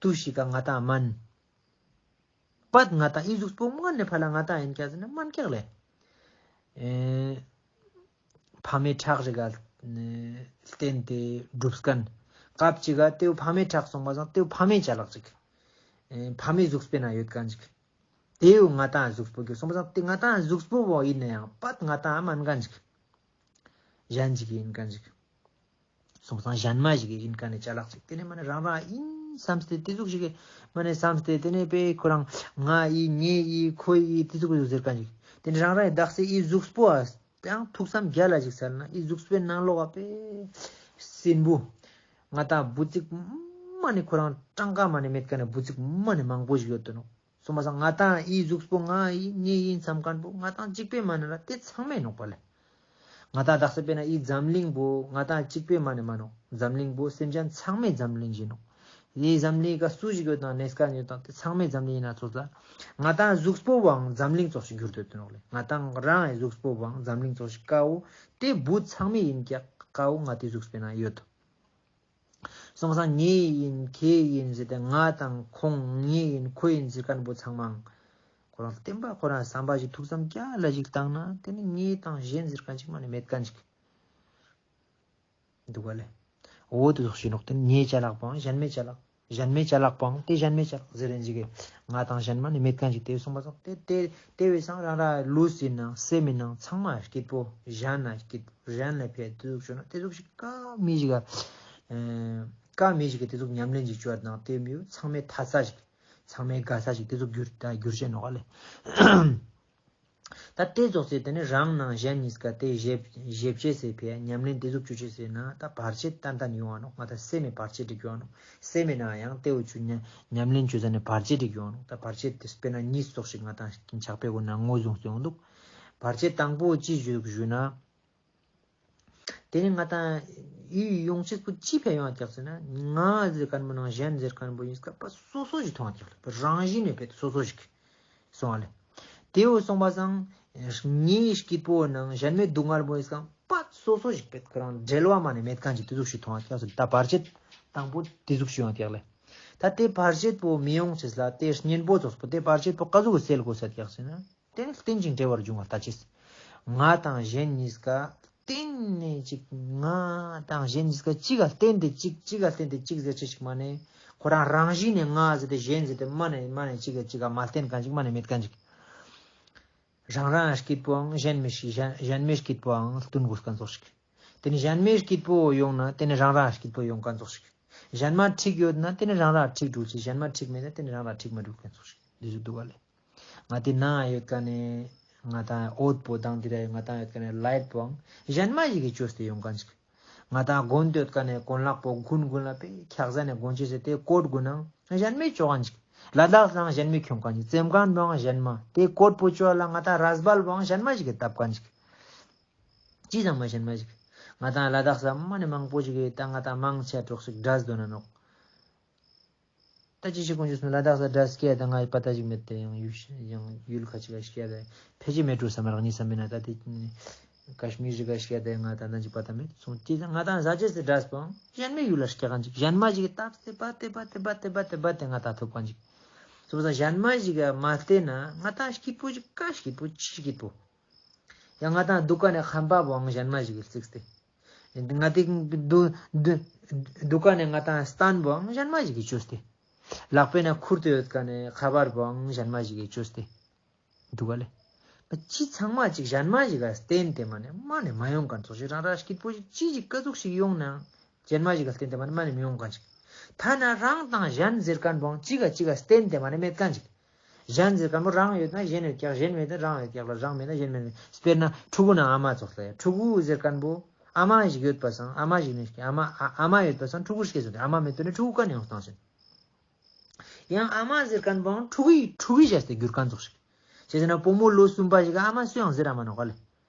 ཏུ་ཤི་ཀ་ང་ཏང་མན། པད་ང་ཏང་ཨི་གཟུགས་པོ་མ་ནས་ཕ་ལ་ང་ཏང་ཡིན་ཀྱག་ཟེར་ན་མན་ཀྱག་ལེ། ཨེ། ཕ་མའི་ཁྲག་རིགས་ལ་བརྟེན་ཏེ་གྲུབ་མཁན། སྐབས་ཅིག་ག་དེའུ་ཕ་མའི་ཁྲག་སོང་པ་སང་དེའུ་ཕ་མའི་ཅ་ལག་ཅིག་ཨེ། ཕ་མའི་གཟུགས་པོའི་ནང་ཡོད་མཁན་ཅིག་དེའུ་ང་ཏང་གཟུགས་པོ་གི་སོང་པ་སང་དེ་ང་ཏང་གཟུགས་པོ་བོ་ཡིན་ན་ཡང་པད་ང་ཏང་མན་མཁན་ཅིག་གཞན་ཅིག་ཡིན་མཁན་ཅིག་སོང་ཙང་གཞན་མ་ཞིག་ཡིན་མཁན་ནི་ཅ་ལག་ཅིག་དེ་ནས་མ་ནས་རང་རང་ཡིན་བསམ་སྟེ་དེ་ཟུག་ཞིག་མ་ནས་བསམ་སྟེ་དེ་ནས་པེ་ཁོ་རང་ང་ཡི་ངའི་ཡི་ཁོའི་ཡི་དེ་ཟུག་ཟུག་ཟེར་མཁན་ཅིག་དེ་ནས་རང་རང་ཡི་བདག་སའི་ཡི་གཟུགས་པོ་ཨ་ཡང་ཐུགས་བསམ་རྒྱ་ལ་ཞིག་སལ་ན་ཡི་གཟུགས་པོའི་ནང་ལོགས་ཨ་པེ་སྲིན་བུ་ང་ཏང་བུ་ཙིག་མ་ནས་ཁོ་རང་གྲངས་ཀ་མ་ནས་མེད་མཁན་ནི་བུ་ཙིག་མ་ནས་མང་པོ་ཞིག་ཡོད་དོ་ནོག་སོང་པ་སང་ང་ཏང་ཨི་གཟུགས་པོ་ང་ཨི་ངའི་ཡིན་བསམ་མཁན་པོ་ང་ཏང་གཅིག་པའི་མ་ནི་ལ་དེ་ཚང་མའི་ནོག་པ་ལེ། ང་ཏང་དག་ས་པེ་ན་ཨི་འཛམ་གླིང་པོ་ང་ཏང་གཅིག་པའི་མ་ནི་མ་ནོག་འཛམ་གླིང་པོ་སེམས་ཅན་ཚང་མའི་འཛམ་གླིང་ཞིག་ནོག་ཨི་འཛམ་གླིང་ག་སུ་ཞིག་ཡོད་དང་གནས་སྐབས་ཡོད་དང་དེ་ཚང་མའི་འཛམ་གླིང་ཡིན་ན་ཚོགས་ལ་ང་ཏང་གཟུགས་པོ་བོའང་འཛམ་གླིང་ཚོགས་ཤིག་གྱུར་ཏེ་ཡོད་དོ་ནོག་ལེ། ང་ཏང་རང་ཨི་གཟུགས་པོ་བོའང་འཛམ་གླིང་ཚོགས་ཤིག་ཀ་བོ་དེ་བུ་ཚང་མའི་ཡིན་ཀྱག་ཀ་བོ་ང་ཏི་གཟུགས་པོའི་ནང་ཡོད་དོ། སོང་ཙང་ངའི་ཡིན་ཁྱེད་ཡིན་ཟེར་ཏེ་ང་དང་ཁོང་ངའི་ཡིན་ཁོ་ཡིན་ཟེར་མཁན་པོ་ཚང་མ་ཁོ་རང་བསྟན་པ་ཁོ་རང་བསམ་པ་ཞིག་ཐུགས་བསམ་རྒྱ་ལ་ཞིག་བཏང་ན་དེ་ནི་ངའི་དང་གཞན་ཟེར་མཁན་ཅིག་མ་ནི་མེད་མཁན་ཅིག་འདུག་ག་ལེ། འོ་དེ་ཟུག་ཞུ་ནོག་དེ་ནི་ངའི་ཅ་ལག་པའང་གཞན་མའི་ཅ་ལག་གཞན་མའི་ཅ་ལག་པའང་དེ་གཞན་མའི་ཅ་ལག་ཟེར་རན་ཅིག་གི་ང་དང་གཞན་མ་ནི་མེད་མཁན་ཅིག་དེ་སོང་པ་སོང་དེ་དེ་དེ་བས་སང་རང་རང་ལུས་ཡིན་ནང་སེམས་ཡིན་ནང་ཚང་མ་སྐྱིད་པོ་གཞན་ན་སྐྱིད་གཞན་ལ་ཕན་དེ་ཟུག་ཞུ་ན་དེ་ཟུག་ཞིག་ཀ་མི་ཞིག་ག་ཀ་མི་ཞིག་གི་དེ་ཟུག་ཉམས་ལེན་ཅིག་བཅོ་བ་དང་དེ་མི་ཚང་མའི་ཐ་ཚ་ཞིག་ཚང་མའི་དགའ་ས་ཞིག་དེ་ཟུག་གྱུར་ད་གྱུར་ཤེས་ནོག་ལེ། ད་དེ་ཙོགས་སེ་དེ་ནི་རང་ནང་གཞན་གཉིས་ཀ་དེ་ཞེབ་ཞེབ་ཅེས་སེ་ཕེ་ཉམས་ལེན་དེ་ཟུག་བཅོ་ཅེས་སེ་ན་ད་བར་ཆད་ཏན་ཏན་ཡོང་བ་ནོག་ང་ད་སེམས་མེད་བར་ཆད་འགྲིག་ཡོང་བ་ནོག་སེམས་མེད་ན་ཡང་དེ་འུ་ཆུ་ཉམས་ཉམས་ལེན་བཅོ་ས་ནི་བར་ཆད་འགྲིག་ཡོང་ནོག་ད་བར་ཆད་དེ་དཔེར་ན་གཉིས་ཙོགས་ཤིག་ང་ད་ཕྱག་དཔེ་གོ་ན་ངོས་བཟུང་སྟེ་ཡོང་འདུག་བར་ཆད་དང་པོ་ཅི་ཞུ་ཞུ་ན། དེ་ནི་ང་དང་ཡུལ་ཡོང་ཅེས་པོ་ཅི་ཕེ་ཡོང་བ་ཀྱག་ཟེར་ན་ང་ཟེར་མཁན་པོ་ནང་གཞན་ཟེར་མཁན་པོ་ཡིན་སྐབས་པ་སོ་སོ་ཞིག་མཐོང་བ་ཀྱག་ལེ། རང་བཞིན་ནས་ཕེ་སོ་སོ་ཞིག་སོང་བ་ལེ། དེ་འུ་སོང་པ་སང་ངའི་སྐྱིད་པོ་ནང་གཞན་མའི་སྡུག་བསྔལ་པོ་ཡིན་སྐབས་པ་སོ་སོ་ཞིག་ཕེ་ཁོ་རང་འབྲེལ་བ་མ་ནས་མེད་མཁན་ཅིག་དེ་ཟུག་ཞིག་མཐོང་བ་ཀྱག་ཟེར། ད་བར་ཆད་དང་པོ་དེ་ཟུག་ཞིག་ཡོང་བ་ཀྱག་ལེ། ད་དེ་བར་ཆད་པོ་མི་ཡོང་ཅེས་ལ་དེ་གཉེན་པོ་ཙོགས་པོ་དེ་བར་ཆད་པོ་ག་ཟུག་གི་སེལ་དགོས་ས་ཀྱག་ཟེར་ན། དེ་ནི་རྟེན་ཅིང་འབྲེལ་བར་འབྱུང་བ་ལྟ་ཅེས། ང་དང་གཞན་གཉིས་ཀ་རྟེན་ནས་ཅིག་ང་དང་གཞན་གཉིས་ཀ་གཅིག་ག་རྟེན་ཏེ་གཅིག་གཅིག་ག་རྟེན་ཏེ་གཅིག་ཟེར་ཅེས་ཤིག་མ་ནས་ཁོ་རང་རང་བཞིན་ནས་ང་ཟེར་ཏེ་གཞན་ཟེར་ཏེ་མ་ནས་མ་ནས་གཅིག་ག་གཅིག་ག་མ་རྟེན་མཁན་ཅིག་མ་ནས་མེད་མཁན་ཅིག་རང་རང་སྐྱིད་པོའང་གཞན་མི་སྐྱིད་གཞན་གཞན་མི་སྐྱིད་པོའང་བསྟུན་དགོས་མཁན་ཙོགས་ཤིག་དེ་ནི་གཞན་མི་སྐྱིད་པོ་ཡོང་ན་དེ་ནི་རང་རང་སྐྱིད་པོ་ཡོང་མཁན་ཙོགས་ཤིག་གཞན་མ་འགྲིག་ཡོད་ན་དེ་ནི་རང་རང་འགྲིག་འགྲུལ་ཅིག་གཞན་མ་འགྲིག་མེད་ན་དེ་ནི་རང་རང་འགྲིག་མ་འགྲུལ་མཁན་ཙོགས་ཤིག་འདི་ཟུག་འདུག་ག་ལེ། ང་དེ་ནང་ཡོད་མཁན་ནི་ང་དང་འོད་པོ་དང་དེ་ར་ང་དང་ཡོད་མཁན་ནི་ལའིཊ་པོའང་གཞན་མ་ཞིག་གིས་བཅོས་ཏེ་ཡོང་མཁན་ཅིག་ང་དང་གོན་ཡོད་མཁན་ནི་གོན་ལག་པོ་གུན་གུན་ལ་པེ་འཁྱག་ཟ་ནས་གོན་ཅེས་ཟེར་ཏེ་ཀོཊ་གུན་ནང་གཞན་མས་བཅོ་མཁན་ཅིག་ལ་དྭགས་ལའང་གཞན་མས་གྱོན་མཁན་ཅིག་བཙེམ་མཁན་པོའང་གཞན་མ། དེ་ཀོཊ་པོ་བཅོ་ལ་ང་དང་རས་བལ་པོའང་གཞན་མ་ཞིག་གིས་བཏབ་མཁན་ཅིག་ཅི་ཚང་མ་གཞན་མ་ཞིག་ང་དང་ལ་དྭགས་ས་མ་ནི་མང་པོ་ཞིག་གིས་ད་ང་དང་མང་ཆེ་གྲོགས་ཤིག་འདྲ་ཟེར་དོ་ན་ནོག་ད་ཅི་ཞིག་ཀུན་ཞིག་སོང་ལ་དྭགས་ས་འདྲ་སྐྱེ་ད་ང་པ་ད་ཞིག་མེད་དེ་ཡང་ཡུལ་ཡང་ཡུལ་ཁ་ཅིག་ལ་སྐྱེ་ད་ཕལ་ཆེར་མེད་འགྲོ་བསམ་རང་ཉིད་བསམ་མེད་ན་ད་དེ་ ཀ་ཤི་མིར་ཞིག་ག་སྐྱེ་ཏེ་ང་ཏང་ཅི་པ་ཏ་མེད་སོང་། ཅི་ང་ཏང་ཟ་ཅེས་སི་འབྲས་བུའང་གཞན་མའི་ཡུལ་ལ་སྐྱེ་མཁན་ཅིག་གཞན་མ་ཞིག་གི་བཏབ་སྟེ་པ་ཏེ་པ་ཏེ་པ་ཏེ་པ་ཏེ་པ་ཏེ་ང་ཏང་ཐོབ་མཁན་ཅིག་སོང་པ་སང་གཞན་མ་ཞིག་ག་མ་བརྟེན་ན་ང་ཏང་སྐྱིད་པོ་ཞིག་ག་སྐྱིད་པོ་ཅི་སྐྱིད་པོ། ཡང་ང་ཏང་འདུག་ག་ནས་ཁང་པ་བོའང་གཞན་མ་ཞིག་གིས་བརྩིགས་ཏེ། ང་ཏི་འདུ་འདུ་འདུག་ག་ནས་ང་ཏང་སྟན་བོའང་གཞན་མ་ཞིག་གིས་བཅོས་ཏེ། ལག་པའི་ནང་ཁུར་ཏེ་ཡོད་མཁན་ནི་ཁ་པར་བོའང་གཞན་མ་ཞིག་གིས་བཅོས་ཏེ། འདུག་ག་ལེ། ཅི་ཚང་མ་ཅིག་གཞན་མ་ཞིག་ག་བརྟེན་ཏེ་མ་ནེ་མ་ནེ་མ་ཡོང་མཁན་ཙོགས་ཤིག་རང་རང་སྐྱིད་པོ་ཞིག་ཅི་ཞིག་ཀ་ཟུག་ཞིག་ཡོང་ནའང་གཞན་མ་ཞིག་ག་བརྟེན་ཏེ་མ་ནེ་མ་ནེ་མི་ཡོང་མཁན་ཅིག་ཐ་ན་རང་དང་གཞན་ཟེར་མཁན་བོའང་ཅིག་ག་ཅིག་ག་བརྟེན་ཏེ་མ་ནེ་མེད་མཁན་ཅིག་གཞན་ཟེར་མཁན་བོ་རང་ཡོད་ན་གཞན་ཡོད་ཀྱག་གཞན་མེད་ན་རང་ཡོད་ཀྱག་ལ་རང་མེད་ན་གཞན་མེད། དཔེར་ན་ཕྲུ་གུ་ནང་ཨ་མ་ཙོགས་ལ་ཡ་ཕྲུ་གུ་ཟེར་མཁན་བོ་ཨ་མ་ཞིག་ཡོད་པ་སང་ཨ་མ་ཞིག་མེད་ཀྱག་ཨ་མ་ཨ་ཨ་མ་ཡོད་པ་སང་ཕྲུ་གུ་སྐྱེས་སོང་སྟེ་ཨ་མ་མེད་དོ་ནི་ཕྲུ་གུ་ག་ནས་ཡོང་སྟངས་ཤིག་ཡང་ཨ་མ་ཟེར་མཁན་བོའང་ཕྲུ་གུའི་ཕྲུ་གུའི་བྱས་ཏེ་གྱུར་མཁན་ཙོགས་ཤིག་བྱས་ཟེར་ན་བུ་མོ་ལོ་གསུམ་པ་ཞིག་ཨ་མ་སུའང་ཟེར་ར་མ་ནོག་ག་ལེ།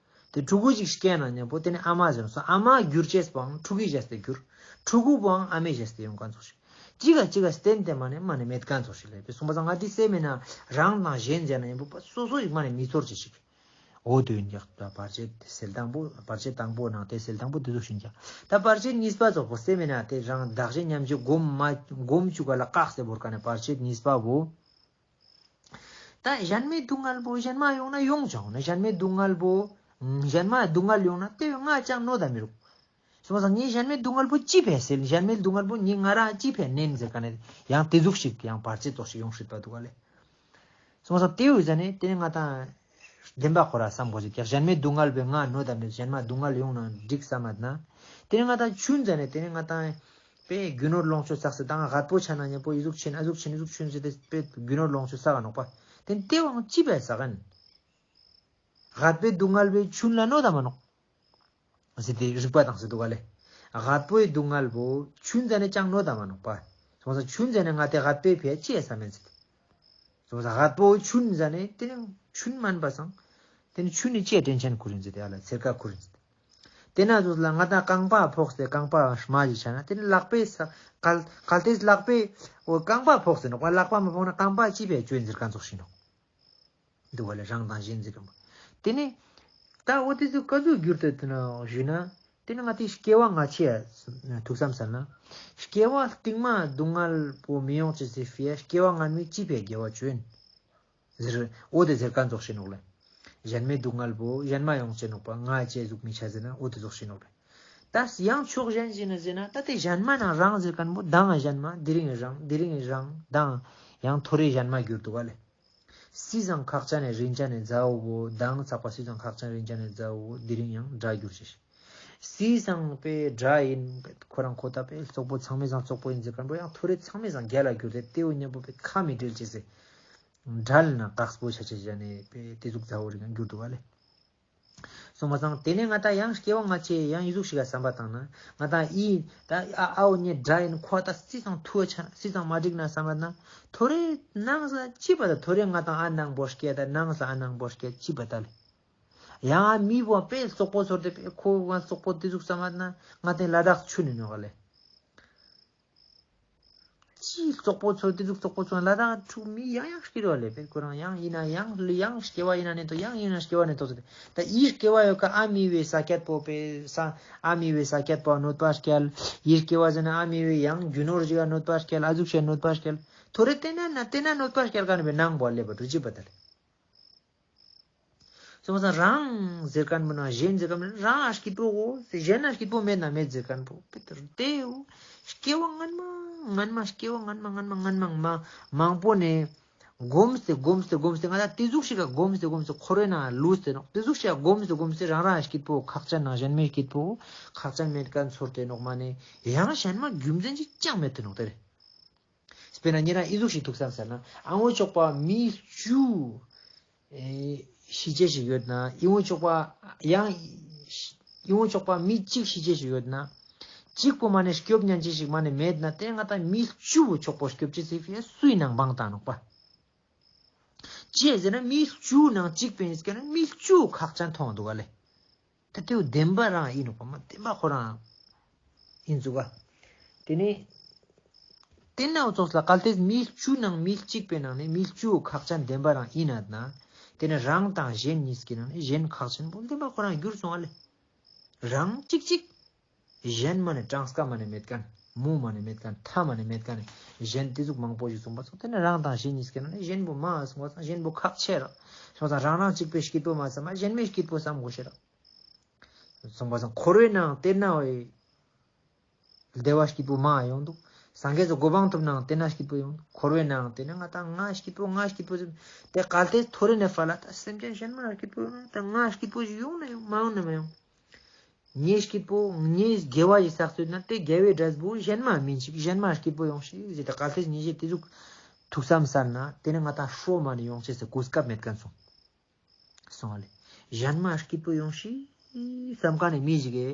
དེ་ཕྲུ་གུ་ཅིག་སྐྱེས་ན་མཉམ་པོ་དེ་ནི་ཨ་མ་ཟེར་སོང་། ཨ་མ་གྱུར་ཅེས་པོའང་ཕྲུ་གུའི་བྱས་ཏེ་གྱུར། ཕྲུ་གུ་བོའང་ཨ་མའི་བྱས་ཏེ་ཡོང་མཁན་ཙོགས་ཤིག་ཅིག་ག་ཅིག་ག་བརྟེན་ཏེ་མ་ནེ་མ་ནེ་མེད་མཁན་ཙོགས་ཤིག་ལེ། དཔེ་སོང་པ་སང་ང་དེ་སེམས་མེད་ན་རང་དང་གཞན་ཟེར་ན་མཉམ་པོ་སོ་སོ་ཞིག་མ་ནེ་མི་ཚོར་ཅེས་ཤིག་འོ་དེ་ཡིན་ཀྱག་ད་བར་ཆད་སེལ་སྟངས་པོ་བར་ཆད་དང་པོ་ནང་དེ་སེལ་སྟངས་པོ་དེ་ཟུག་ཤིག་ཡིན་ཀྱག་ད་བར་ཆད་གཉིས་པ་ཙོགས་པོ་སེམས་མེད་ན་དེ་རང་བདག་གཞན་མཉམ་བརྗེ་སྒོམ་མ་སྒོམ་བཅུག་ག་ལ་བཀག་སྟེ་བོར་མཁན་ནི་བར་ཆད་གཉིས་པ་བོ། ད་གཞན་མའི་སྡུག་བསྔལ་བོ་གཞན་མ་ཡོང་ན་ཡོང་ཆོག་ན་གཞན་མའི་སྡུག་བསྔལ་བོ་གཞན་མ་སྡུག་བསྔལ་ཡོང་ན་དེ་བས་ང་ཅང་གནོད་ད་མི་རུང་། སོང་པ་སང་ངས་གཞན་མའི་སྡུག་བསྔལ་བོ་ཅི་ཕིའ་སེལ། གཞན་མའི་སྡུག་བསྔལ་བོ་ངས་ང་རང་ཅི་ཕིའ་ནན་ཟེར་མཁན་ནི་ཡང་དེ་ཟུག་ཤིག་ཡང་བར་ཆད་ཙོགས་ཤིག་ཡོང་སྲིད་པ་འདུག་ག་ལེ། སོང་པ་སང་དེ་བས་ཟ་ནེ་དེ་ནི་ང་ཏང་བདེན་པ་ཁོ་ར་བསམ་དགོས་ཤིག་ཀྱག་གཞན་མའི་སྡུག་བསྔལ་བོས་ང་གནོད་ད་མི་རུང་། གཞན་མ་སྡུག་བསྔལ་ཡོང་ན་འགྲིག་བསམ་མ་ན། དེ་ནི་ང་ཏང་ཆུན་ཟ་ནེ་དེ་ནི་ང་ཏང་དཔེ་རྒྱུ་ནོར་ལོངས་སྤྱོད་བསགས་སེ་དང་རྒད་པོ་ཆ་ན་མཉམ་པོ་ཨི་ཟུག་ཆེན་ཨ་ཟུག་ཆེན་ཨི་ཟུག་ཆེན་ཟེར་ཏེ་དཔེ་རྒྱུ་ནོར་ལོངས་སྤྱོད་བསགས་ག་ནོག་པ། དེ་ནི་དེ་བའང་ཅི་ཕིའ་བསགས་ཨིན། རྒད་པོའི་སྡུག་བསྔལ་བོས་ཆུན་ལ་གནོད་ད་མ་ནོག་ཟེར་ཏེ་རིག་པ་དང་ཟེར་འདུག་ག་ལེ། རྒད་པོའི་སྡུག་བསྔལ་བོ་ཆུན་ཟ་ནེ་ཅང་གནོད་ད་མ་ནོག་པ། སོང་པ་སང་ཆུན་ཟ་ནེ་ང་དེ་རྒད་པོའི་ཕིའ་ཅི་ཡ་བསམ་མེད་ཟེར་ཏེ། སོང་པ་སང་རྒད་པོ་ཆུན་ཟ་ནེ་དེ་ནི་ཆུན་མན་པ་སང་། དེ་ནི་ཆུན་ནི་ཅི་ཡ་དྲིན་ཆེན་ཁུར་ཨིན་ཟེར་ཏེ་ཨ་ལ་ཚེར་ཀ་ཁུར་ཨིན་ཟེར་ཏེ། དེ་ན་ཟུག་ལ་ང་ཏང་རྐང་པ་ཕོག་སྟེ་རྐང་པ་མ་ཞིག་ཆ་ན་དེ་ནི་ལག་པའི་ས་གལ་གལ་ཏེ་ལག་པའི་འོ་རྐང་པ་ཕོག་སྟེ་ནོག་པ། རྐང་པ་མ་ཕོག་ན་རྐང་པ་ཅི་ཕིའ་ཅོ་ཨིན་ཟེར་མཁན་ཙོགས་ཤིག་ནོག་འདུག་ག་ལེ། རང་དང་གཞན་ཟེར་མཁན་པོ། དེ་ནི་ད་འོ་དེ་ཚོ་ཀ་ཟུག་གྱུར་ཏེ་དུག་ན་ཞུས་ན། དེ་ནི་ང་ཏི་སྐྱེ་བ་སྔ་ཕྱི་ཡ་ཐུགས་བསམ་ས་ན། སྐྱེ་བ་རྟིང་མ་སྡུག་བསྔལ་པོ་མི་ཡོང་ཅེས་སི་ཕིའ་སྐྱེ་བ་སྔན་མའི་ཅི་ཕིའ་དགེ་བ་ཅོ་ཨིན་ཟེར། འོ་དེ་ཟེར་མཁན་ཙོགས་ཤིག་ནོག་ལེ། གཞན་མའི་སྡུག་བསྔལ་པོ་གཞན་མ་ཡོང་ཅེས་ནོག་པ། ང་ཅི་ཟུག་མི་ཆ་ཟེར་ན་འོ་དེ་ཙོགས་ཤིག་ནོག་ལེ། ད་ཡང་ཕྱོགས་གཞན་ཞིག་ནེ་ཟེར་ན་ད་དེ་གཞན་མ་ནང་རང་ཟེར་མཁན་པོ་དང་གཞན་མ་དེ་རིང་རང་དེ་རིང་རང་དང་ཡང་ཐོ་རེ་གཞན་མ་གྱུར་འདུག་ག་ལེ། སི་སང་ཁག་ཅན་ནི་རིན་ཅན་ནི་མཛའ་བོ་དང་ཚག་པ་སི་སང་ཁག་ཅན་རིན་ཅན་ནི་མཛའ་བོ་དེ་རིང་ཡང་དགྲ་གྱུར་ཅེས། སི་སང་པེ་དགྲ་ཨིན་ཁོ་རང་ཁོ་ད་པེ་བཙོག་པོ་ཚང་མའི་སང་བཙོག་པོ་ཨིན་ཟེར་མཁན་པོ་ཡང་ཐོ་རེ་ཚང་མའི་སང་རྒྱལ་ལ་གྱུར་ཏེ་དེ་བོ་མཉམ་པོ་པེ་ཁ་མི་འབྲལ་ཅེས་སི་དགྲ་ལ་ན་དཀགས་པོ་ཆ་ཆ་ཅན་ནི་པེ་དེ་ཟུག་མཛའ་བོ་རིང་གྱུར་འདུག་ག་ལེ། སོང་པ་སང་དེ་ནེ་ང་ཏང་ཡང་སྐྱེ་བ་སྔ་ཕྱི་ཡང་ཨི་ཟུག་ཞིག་ག་བསམ་པ་བཏང་ན་ང་ཏང་ཨི་ད་ཨ་ཨའོ་ངའི་དགྲ་ཨིན་ཁོ་ད་སི་སང་ཐུ་བ་ཆ་སི་སང་མ་འགྲིག་ན་བསམ་པ་ན་ཐོ་རེ་ནང་ས་ཅི་པ་ད་ཐོ་རེ་ང་ཏང་ཨ་ནང་པོ་སྐྱེ་ད་ནང་ས་ཨ་ནང་པོ་སྐྱེ་ཅི་པ་ད་ལེ། ཡང་ཨ་མི་བོ་པེ་བཙོག་པོ་ཚོར་ཏེ་པེ་ཁོ་ང་བཙོག་པོ་དེ་ཟུག་བསམ་པ་ན་ང་ཏང་ལ་དྭགས་ཆུན་ནི་ནོག་ག་ལེ། ཅི་བཙོག་པོ་ཚོ་དེ་ཟུག་བཙོག་པོ་ཚོ་ལ་དྭགས་ཕྲུ་གུ་མི་ཡང་ཡང་སྐྱེ་རོ་ལེ། པེ་ཁོ་རང་ཡང་ཨིན་ན་ཡང་ཡང་སྐྱེ་བ་ཨིན་ན་ནེ་ཏོ་ཡང་ཨིན་ན་སྐྱེ་བ་ནེ་ཏོ་ཟེར་ཏེ། ད་ཨི་སྐྱེ་བ་ཡོད་ཀ་ཨ་མི་བོའི་ས་ཀྱད་པོ་པེ་ས་ཨ་མི་བོའི་ས་ཀྱད་པོ་གནོད་པ་སྐྱལ། ཨི་སྐྱེ་བ་ཟེར་ན་ཨ་མི་བོའི་ཡང་རྒྱུ་ནོར་ཞིག་ག་གནོད་པ་སྐྱལ། ཨ་ཟུག་ཞིག་ག་གནོད་པ་སྐྱལ། ཐོ་རེ་དེ་ན་ན་དེ་ན་གནོད་པ་སྐྱལ་མཁན་པེ་ནང་པོ་ལེབ་བ་འདུག་ཅི་པ་ད་ལེ། སོང་པ་སང་རང་ཟེར་མཁན་པོ་ན་གཞན་ཟེར་མཁན་པོ་ན་རང་ཨ་སྐྱིད་པོ་གོ་ཟེར་གཞན་ཨ་སྐྱིད་པོ་མེད་ན་མེད་ཟེར་མཁན་པོ་པེ་ཏར་དེའོ། སྐྱེ་བ་སྔན་མ་སྔན་མ་སྐྱེ་བ་སྔན་མ་སྔན་མ་སྔན་མ་མ་མང་པོ་ནེ་སྒོམས་ཏེ་སྒོམས་ཏེ་སྒོམས་ཏེ་ང་ད་དེ་ཟུག་ཞིག་ག་སྒོམས་ཏེ་སྒོམས་ཏེ་འཁོར་བའི་ནང་ལུས་ཏེ་ནོག་དེ་ཟུག་ཞིག་ག་སྒོམས་ཏེ་སྒོམས་ཏེ་རང་རང་ཨ་སྐྱིད་པོ་ཁག་ཅན་ནང་གཞན་མའི་སྐྱིད་པོ་ཁག་ཅན་མེད་མཁན་ཚོར་ཏེ་ནོག་མ་ནེ་ཡང་གཞན་མ་རྒྱུ་མཚན་ཅིག་ཅང་མེད་དེ་ནོག་དེ་རེ། དཔེར་ན་ཉེ་རང་ཨི་ཟུག་ཞིག་ཐུགས་བསམ་ས་ན་ཨ་བོ་ཅོག་པ་མི་བཅུ་ཨེ་ཤི་ཅེས་ཞིག་ཡོད་ན་ཨི་བོ་ཅོག་པ་ཡང་ཨི་བོ་ཅོག་པ་མི་གཅིག་ཤི་ཅེས་ཞིག་ཡོད་ན་གཅིག་པོ་མ་ནེ་སྐྱོབ་ཉན་ཅེས་ཞིག་མ་ནེ་མེད་ན་དེ་ང་ད་མི་བཅུ་བོ་ཅོག་པོ་སྐྱོབ་ཅེས་སི་ཕིའ་སུའི་ནང་བང་བཏང་ནོག་པ། ཅི་ཟེར་ན་མི་བཅུ་ནང་གཅིག་པེ་ཨིན་ཀྱང་ན་མི་བཅུ་ཁག་ཅན་མཐོང་འདུག་ག་ལེ། ད་དེའུ་བདེན་པ་རང་ཨིན་ནོག་པ་མ་བདེན་པ་ཁོ་རང་ཨིན་ཟུག་ག། དེ་ནེ་དེ་ན་འུ་ཚོགས་ལ་གལ་ཏེ་མི་བཅུ་ནང་མི་གཅིག་པེ་ནང་ནེ་མི་བཅུ་ཁག་ཅན་བདེན་པ་རང་ཨིན་ན་ན་ དེ་ནས་རང་དང་གཞན་གཉིས་ཀྱི་ནང་ནས་གཞན་ཁག་ཆེན་པོ་འདི་མ་ཁོ་རང་འགྱུར་སོང་བ་ལེ། རང་གཅིག་གཅིག་གཞན་མ་ནས་གྲངས་ཀ་མ་ནས་མེད་མཁན། མུ་མ་ནས་མེད་མཁན། མཐའ་མ་ནས་མེད་མཁན། གཞན་དེ་ཟུག་མང་པོ་ཞིག་སོང་པ་སོང་། དེ་ནས་རང་དང་གཞན་གཉིས་ཀྱི་ནང་ནས་གཞན་པོ་མ་སོང་པ་སོང་། གཞན་པོ་ཁག་ཆེ་རག་སོང་པ་སོང་། རང་རང་གཅིག་པོའི་སྐྱིད་པོ་མ་བསམ་པ་གཞན་མའི་སྐྱིད་པོ་བསམ་དགོས་ཤེ་རག་སོང་པ་སོང་། འཁོར་བའི་ནང་དེ་ན་བའི་བདེ་བ་སྐྱིད་པོ་མ་ཡོང་འདུག་སངས་རྒྱས་སུ་གོ་འཕང་ཐོབ་ནའང་དེ་ན་སྐྱིད་པོ་ཡོང་འདུག་འཁོར་བའི་ནང་དེ་ན་ང་དང་ང་སྐྱིད་པོ་ང་སྐྱིད་པོ་ཟེར། དེ་གལ་ཏེ་ཐོ་རེ་ནས་ཕར་ལ་ད་སེམས་ཅན་གཞན་མ་སྐྱིད་པོ་ཡོང་ན་ད་ང་སྐྱིད་པོ་ཞིག་ཡོང་ན་ཡོང་མ་ཡོང་ན་མ་ཡོང་། ངའི་སྐྱིད་པོ་ངའི་དགེ་བ་ཞིག་བསགས་ཚུལ་ན་དེ་དགེ་བའི་འབྲས་བུ་གཞན་མ་སྨིན་ཞིག་གཞན་མ་སྐྱིད་པོ་ཡོང་ཞིག་ཟེར་ཏེ་གལ་ཏེ་ཉིན་ཞིག་དེ་ཟུག་ཐུགས་བསམ་གསལ་ན་དེ་ནས་ང་དང་ཧྲོ་མ་ནས་ཡོང་ཅེས་སི་གོ་སྐབས་མེད་མཁན་སོང་། སོང་བ་ལེ། གཞན་མ་སྐྱིད་པོ་ཡོང་ཞིག་བསམ་མཁན་ནི་མི་ཞིག་གི་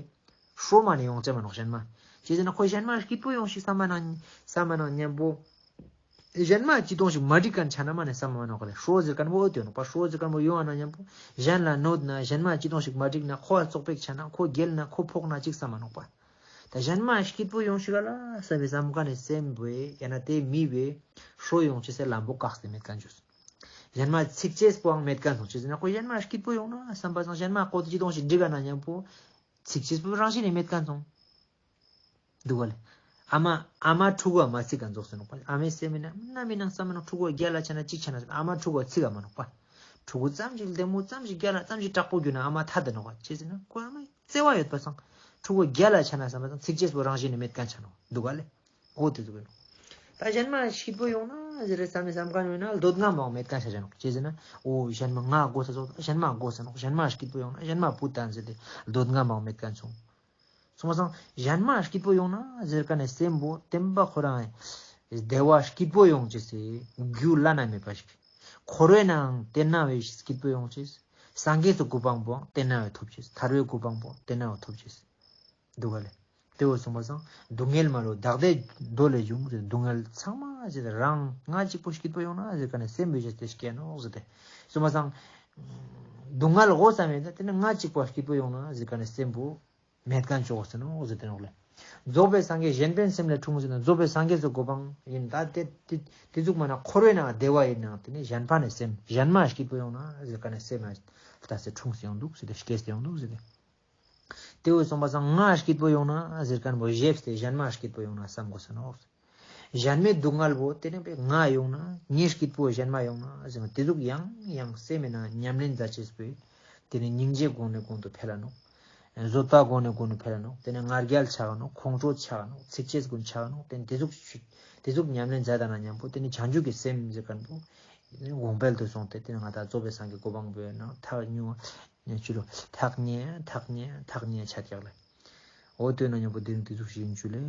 ཧྲོ་མ་ནས་ཡོང་ཅེས་མ་ནོག་གཞན་མ། ཅི་ཟེར་ན་ཁོ་གཞན་མ་སྐྱིད་པོ་ཡོང་ཞིག་བསམ་མ་ནང་བསམ་མ་ནང་མཉམ་པོ། གཞན་མ་ཅི་དོང་ཞིག་མ་འགྲིག་མཁན་ཆ་ན་མ་ནས་བསམ་མ་ནོག་ལེ། ཧྲོ་ཟེར་མཁན་བོ་འོ་དེ་ནོག་པ། ཧྲོ་ཟེར་མཁན་བོ་ཡོང་བ་ན་མཉམ་པོ་གཞན་ལ་གནོད་ན་གཞན་མ་ཅི་དོང་ཞིག་མ་འགྲིག་ན་ཁོ་ཨ་བཙོག་པོ་ཞིག་ཆ་ན་ཁོ་རྒྱལ་ན་ཁོ་ཕོག་ན་ཅིག་བསམ་མ་ནོག་པ། ད་གཞན་མ་སྐྱིད་པོ་ཡོང་ཞིག་ག་ལ་བསམ་པའི་བསམ་མཁན་ནི་སེམས་བོའི་ཡང་ན་དེ་མི་བོའི་ཧྲོ་ཡོང་ཅེས་སི་ལམ་བོ་བཀག་སྟེ་མེད་མཁན་བཅོས། གཞན་མ་ཚིག་ཅེས་པོའང་མེད་མཁན་སོང་། ཅི་ཟེར་ན་ཁོ་གཞན་མ་སྐྱིད་པོ་ཡོང་ན་བསམ་པ་སང་གཞན་མ་ཁོ་ཅི་དོང་ཞིག་འགྲིག་ག་ན་མཉམ་པོ་ཚིག་ཅེས་པོ་རང་བཞིན་ནས་མེད་མཁན་སོང་། འདུག་ག་ལེ། ཨ་མ་ཨ་མ་ཕྲུ་གུ་མ་ཚིག་ག་འཛོགས་སེ་ནོག་པ། ཨ་མའི་སེམས་མི་ན་ན་མི་ནང་བསམ་མ་ནོག་ཕྲུ་གུ་རྒྱལ་ལ་ཆ་ན་ཅིག་ཆ་ན་ཨ་མ་ཕྲུ་གུ་ཚིག་ག་མ་ནོག་པ། ཕྲུ་གུ་ཙམ་ཞིག་ལྡེ་མོ་ཙམ་ཞིག་རྒྱལ་ལ་ཙམ་ཞིག་དྲག་པོ་གྱུར་ན་ཨ་མ་ཐད་དེ་ནོག་པ། ཅི་ཟེར་ན་ཁོ་ཨ་མའི་བརྩེ་བ་ཡོད་པ་སང་ཕྲུ་གུ་རྒྱལ་ལ་ཆ་ན་བསམ་པ་སང་ཚིག་ཅེས་པོ་རང་བཞིན་ནས་མེད་མཁན་ཆ་ནོག་འདུག་ག་ལེ། འོ་དེ་ཟུག་ཡིན་ནོག་ད་གཞན་མ་སྐྱིད་པོ་ཡོང་ན་ཟེར་རེ་བསམ་མི་བསམ་མཁན་ཡོད་ན་འདོད་རྔམ་མང་མེད་མཁན་ཆ་ཆ་ནོག་ཅི་ཟེར་ན་འོ་གཞན་མ་ང་དགོས་ས་ཚོགས་གཞན་མ་དགོས་ས་ནོག་གཞན་མ་སྐྱིད་པོ་ཡོང་ན་གཞན་མ་བུ་བསྟན་ཟེར་ཏེ་འདོད་རྔམ་མང་མེད་མཁན་སོང་། སོང་བ་སང་གཞན་མ་སྐྱིད་པོ་ཡོང་ན་ཟེར་མཁན་ནི་སེམས་པོ་བརྟན་པ་ཁོ་རང་བདེ་བ་སྐྱིད་པོ་ཡོང་ཅེས་སི་རྒྱུ་བླ་ན་མེད་པ་ཞིག་འཁོར་བའི་ནང་དེ་ན་བའི་སྐྱིད་པོ་ཡོང་ཅེས། སངས་རྒྱས་སུ་གོ་འཕང་པོ་དེ་ན་བའི་ཐོབ་ཅེས། ཐར་པའི་གོ་འཕང་པོ་དེ་ན་བའི་ཐོབ་ཅེས། འདུག་ག་ལེ། དེ་བོ་སོང་བ་སང་སྡུག་བསྔལ་མ་ལུས་བདག་བདེ་འདོད་ལས་བྱུང་ཟེར། སྡུག་བསྔལ་ཚང་མ་ཟེར་ཏེ་རང་ང་གཅིག་པོ་སྐྱིད་པོ་ཡོང་ན་ཟེར་མཁན་ནི་སེམས་བོ་ཞེས་ཏེ་སྐྱེ་ནོག་ཟེར་ཏེ། སོང་བ་སང་སྡུག་བསྔལ་འོ་བསམ་མེད་ན་དེ་ནི་ང་གཅིག་པོ་སྐྱིད་པོ་ཡོང་ན་ཟེར་མཁན་ནི་སེམས་པོ་མེད་མཁན་ཆོག་ཟེར་ནོག་ཟེར་ཏེ་ནོག་ལེ། རྫོགས་པའི་སངས་རྒྱས་གཞན་ཕན་སེམས་ལས་འཁྲུངས་ཟེར་ན་རྫོགས་པའི་སངས་རྒྱས་སུ་གོ་འཕང་ཡིན། ད་དེ་དེ་དེ་ཟུག་མ་ན་འཁོར་བའི་ནང་བདེ་བ་ཡིན་ནའང་དེ་ནི་གཞན་ཕན་ནི་སེམས་གཞན་མ་སྐྱིད་པོ་ཡོང་ན་ཟེར་མཁན་ནི་སེམས་ལ་ལྟ་སེ་འཁྲུངས་སེ་ཡོང་འདུག་ཟེར་ཏེ་སྐྱེས་སེ་ཡོང་འདུག་ཟེར་ཏེ། དེ་བོ་སོང་བ་སང་ང་སྐྱིད་པོ་ཡོང་ན་ཟེར་མཁན་བོ་བཞེས་ཏེ་གཞན་མ་སྐྱིད་པོ་ཡོང་ན་བསམ་དགོས་ས་ནོག་གཞན་མའི་སྡུག་བསྔལ་བོ་དེ་ནི་བས་ང་ཡོང་ན་ངའི་སྐྱིད་པོ་གཞན་མ་ཡོང་ན་ཟེར་ན་དེ་ཟུག་ཡང་ཡང་སེམས་མེད་ན་ཉམས་ལེན་མཛད་ཅེས་པོས་དེ་ནི་སྙིང་རྗེ་གོང་ནས་གོང་དུ་འཕེལ་ལ་ནོག་བཟོད་པ་གོང་ནས་གོང་དུ་འཕེལ་ལ་ནོག་དེ་ནི་ང་རྒྱལ་ཆག་ནོག་ཁོང་ཁྲོ་ཆག་ནོག་ཚིག་ཅེས་གུན་ཆག་ནོག་དེ་ནི་དེ་ཟུག་དེ་ཟུག་ཉམས་ལེན་མཛད་ད་ན་མཉམ་པོ་དེ་ནི་བྱང་ཆུབ་ཀྱི་སེམས་ཟེར་མཁན་བོ་གོང་འཕེལ་དུ་སོང་སྟེ་དེ་ནི་ང་ད་རྫོགས་པའི་སངས་རྒྱས་གོ་འཕང་བོའི་ནང་ཐག་ཉེ་བ་ཉེ་ཆུ་ལོ་ཐག་ཉེ་ཐག་ཉེ་ཐག་ཉེ་ཆ་ཀྱག་ལེ། འོ་དེ་ན་མཉམ་པོ་དེ་ནི་དེ་ཟུག་ཞིག་ཡིན་ཆུ་ལེ།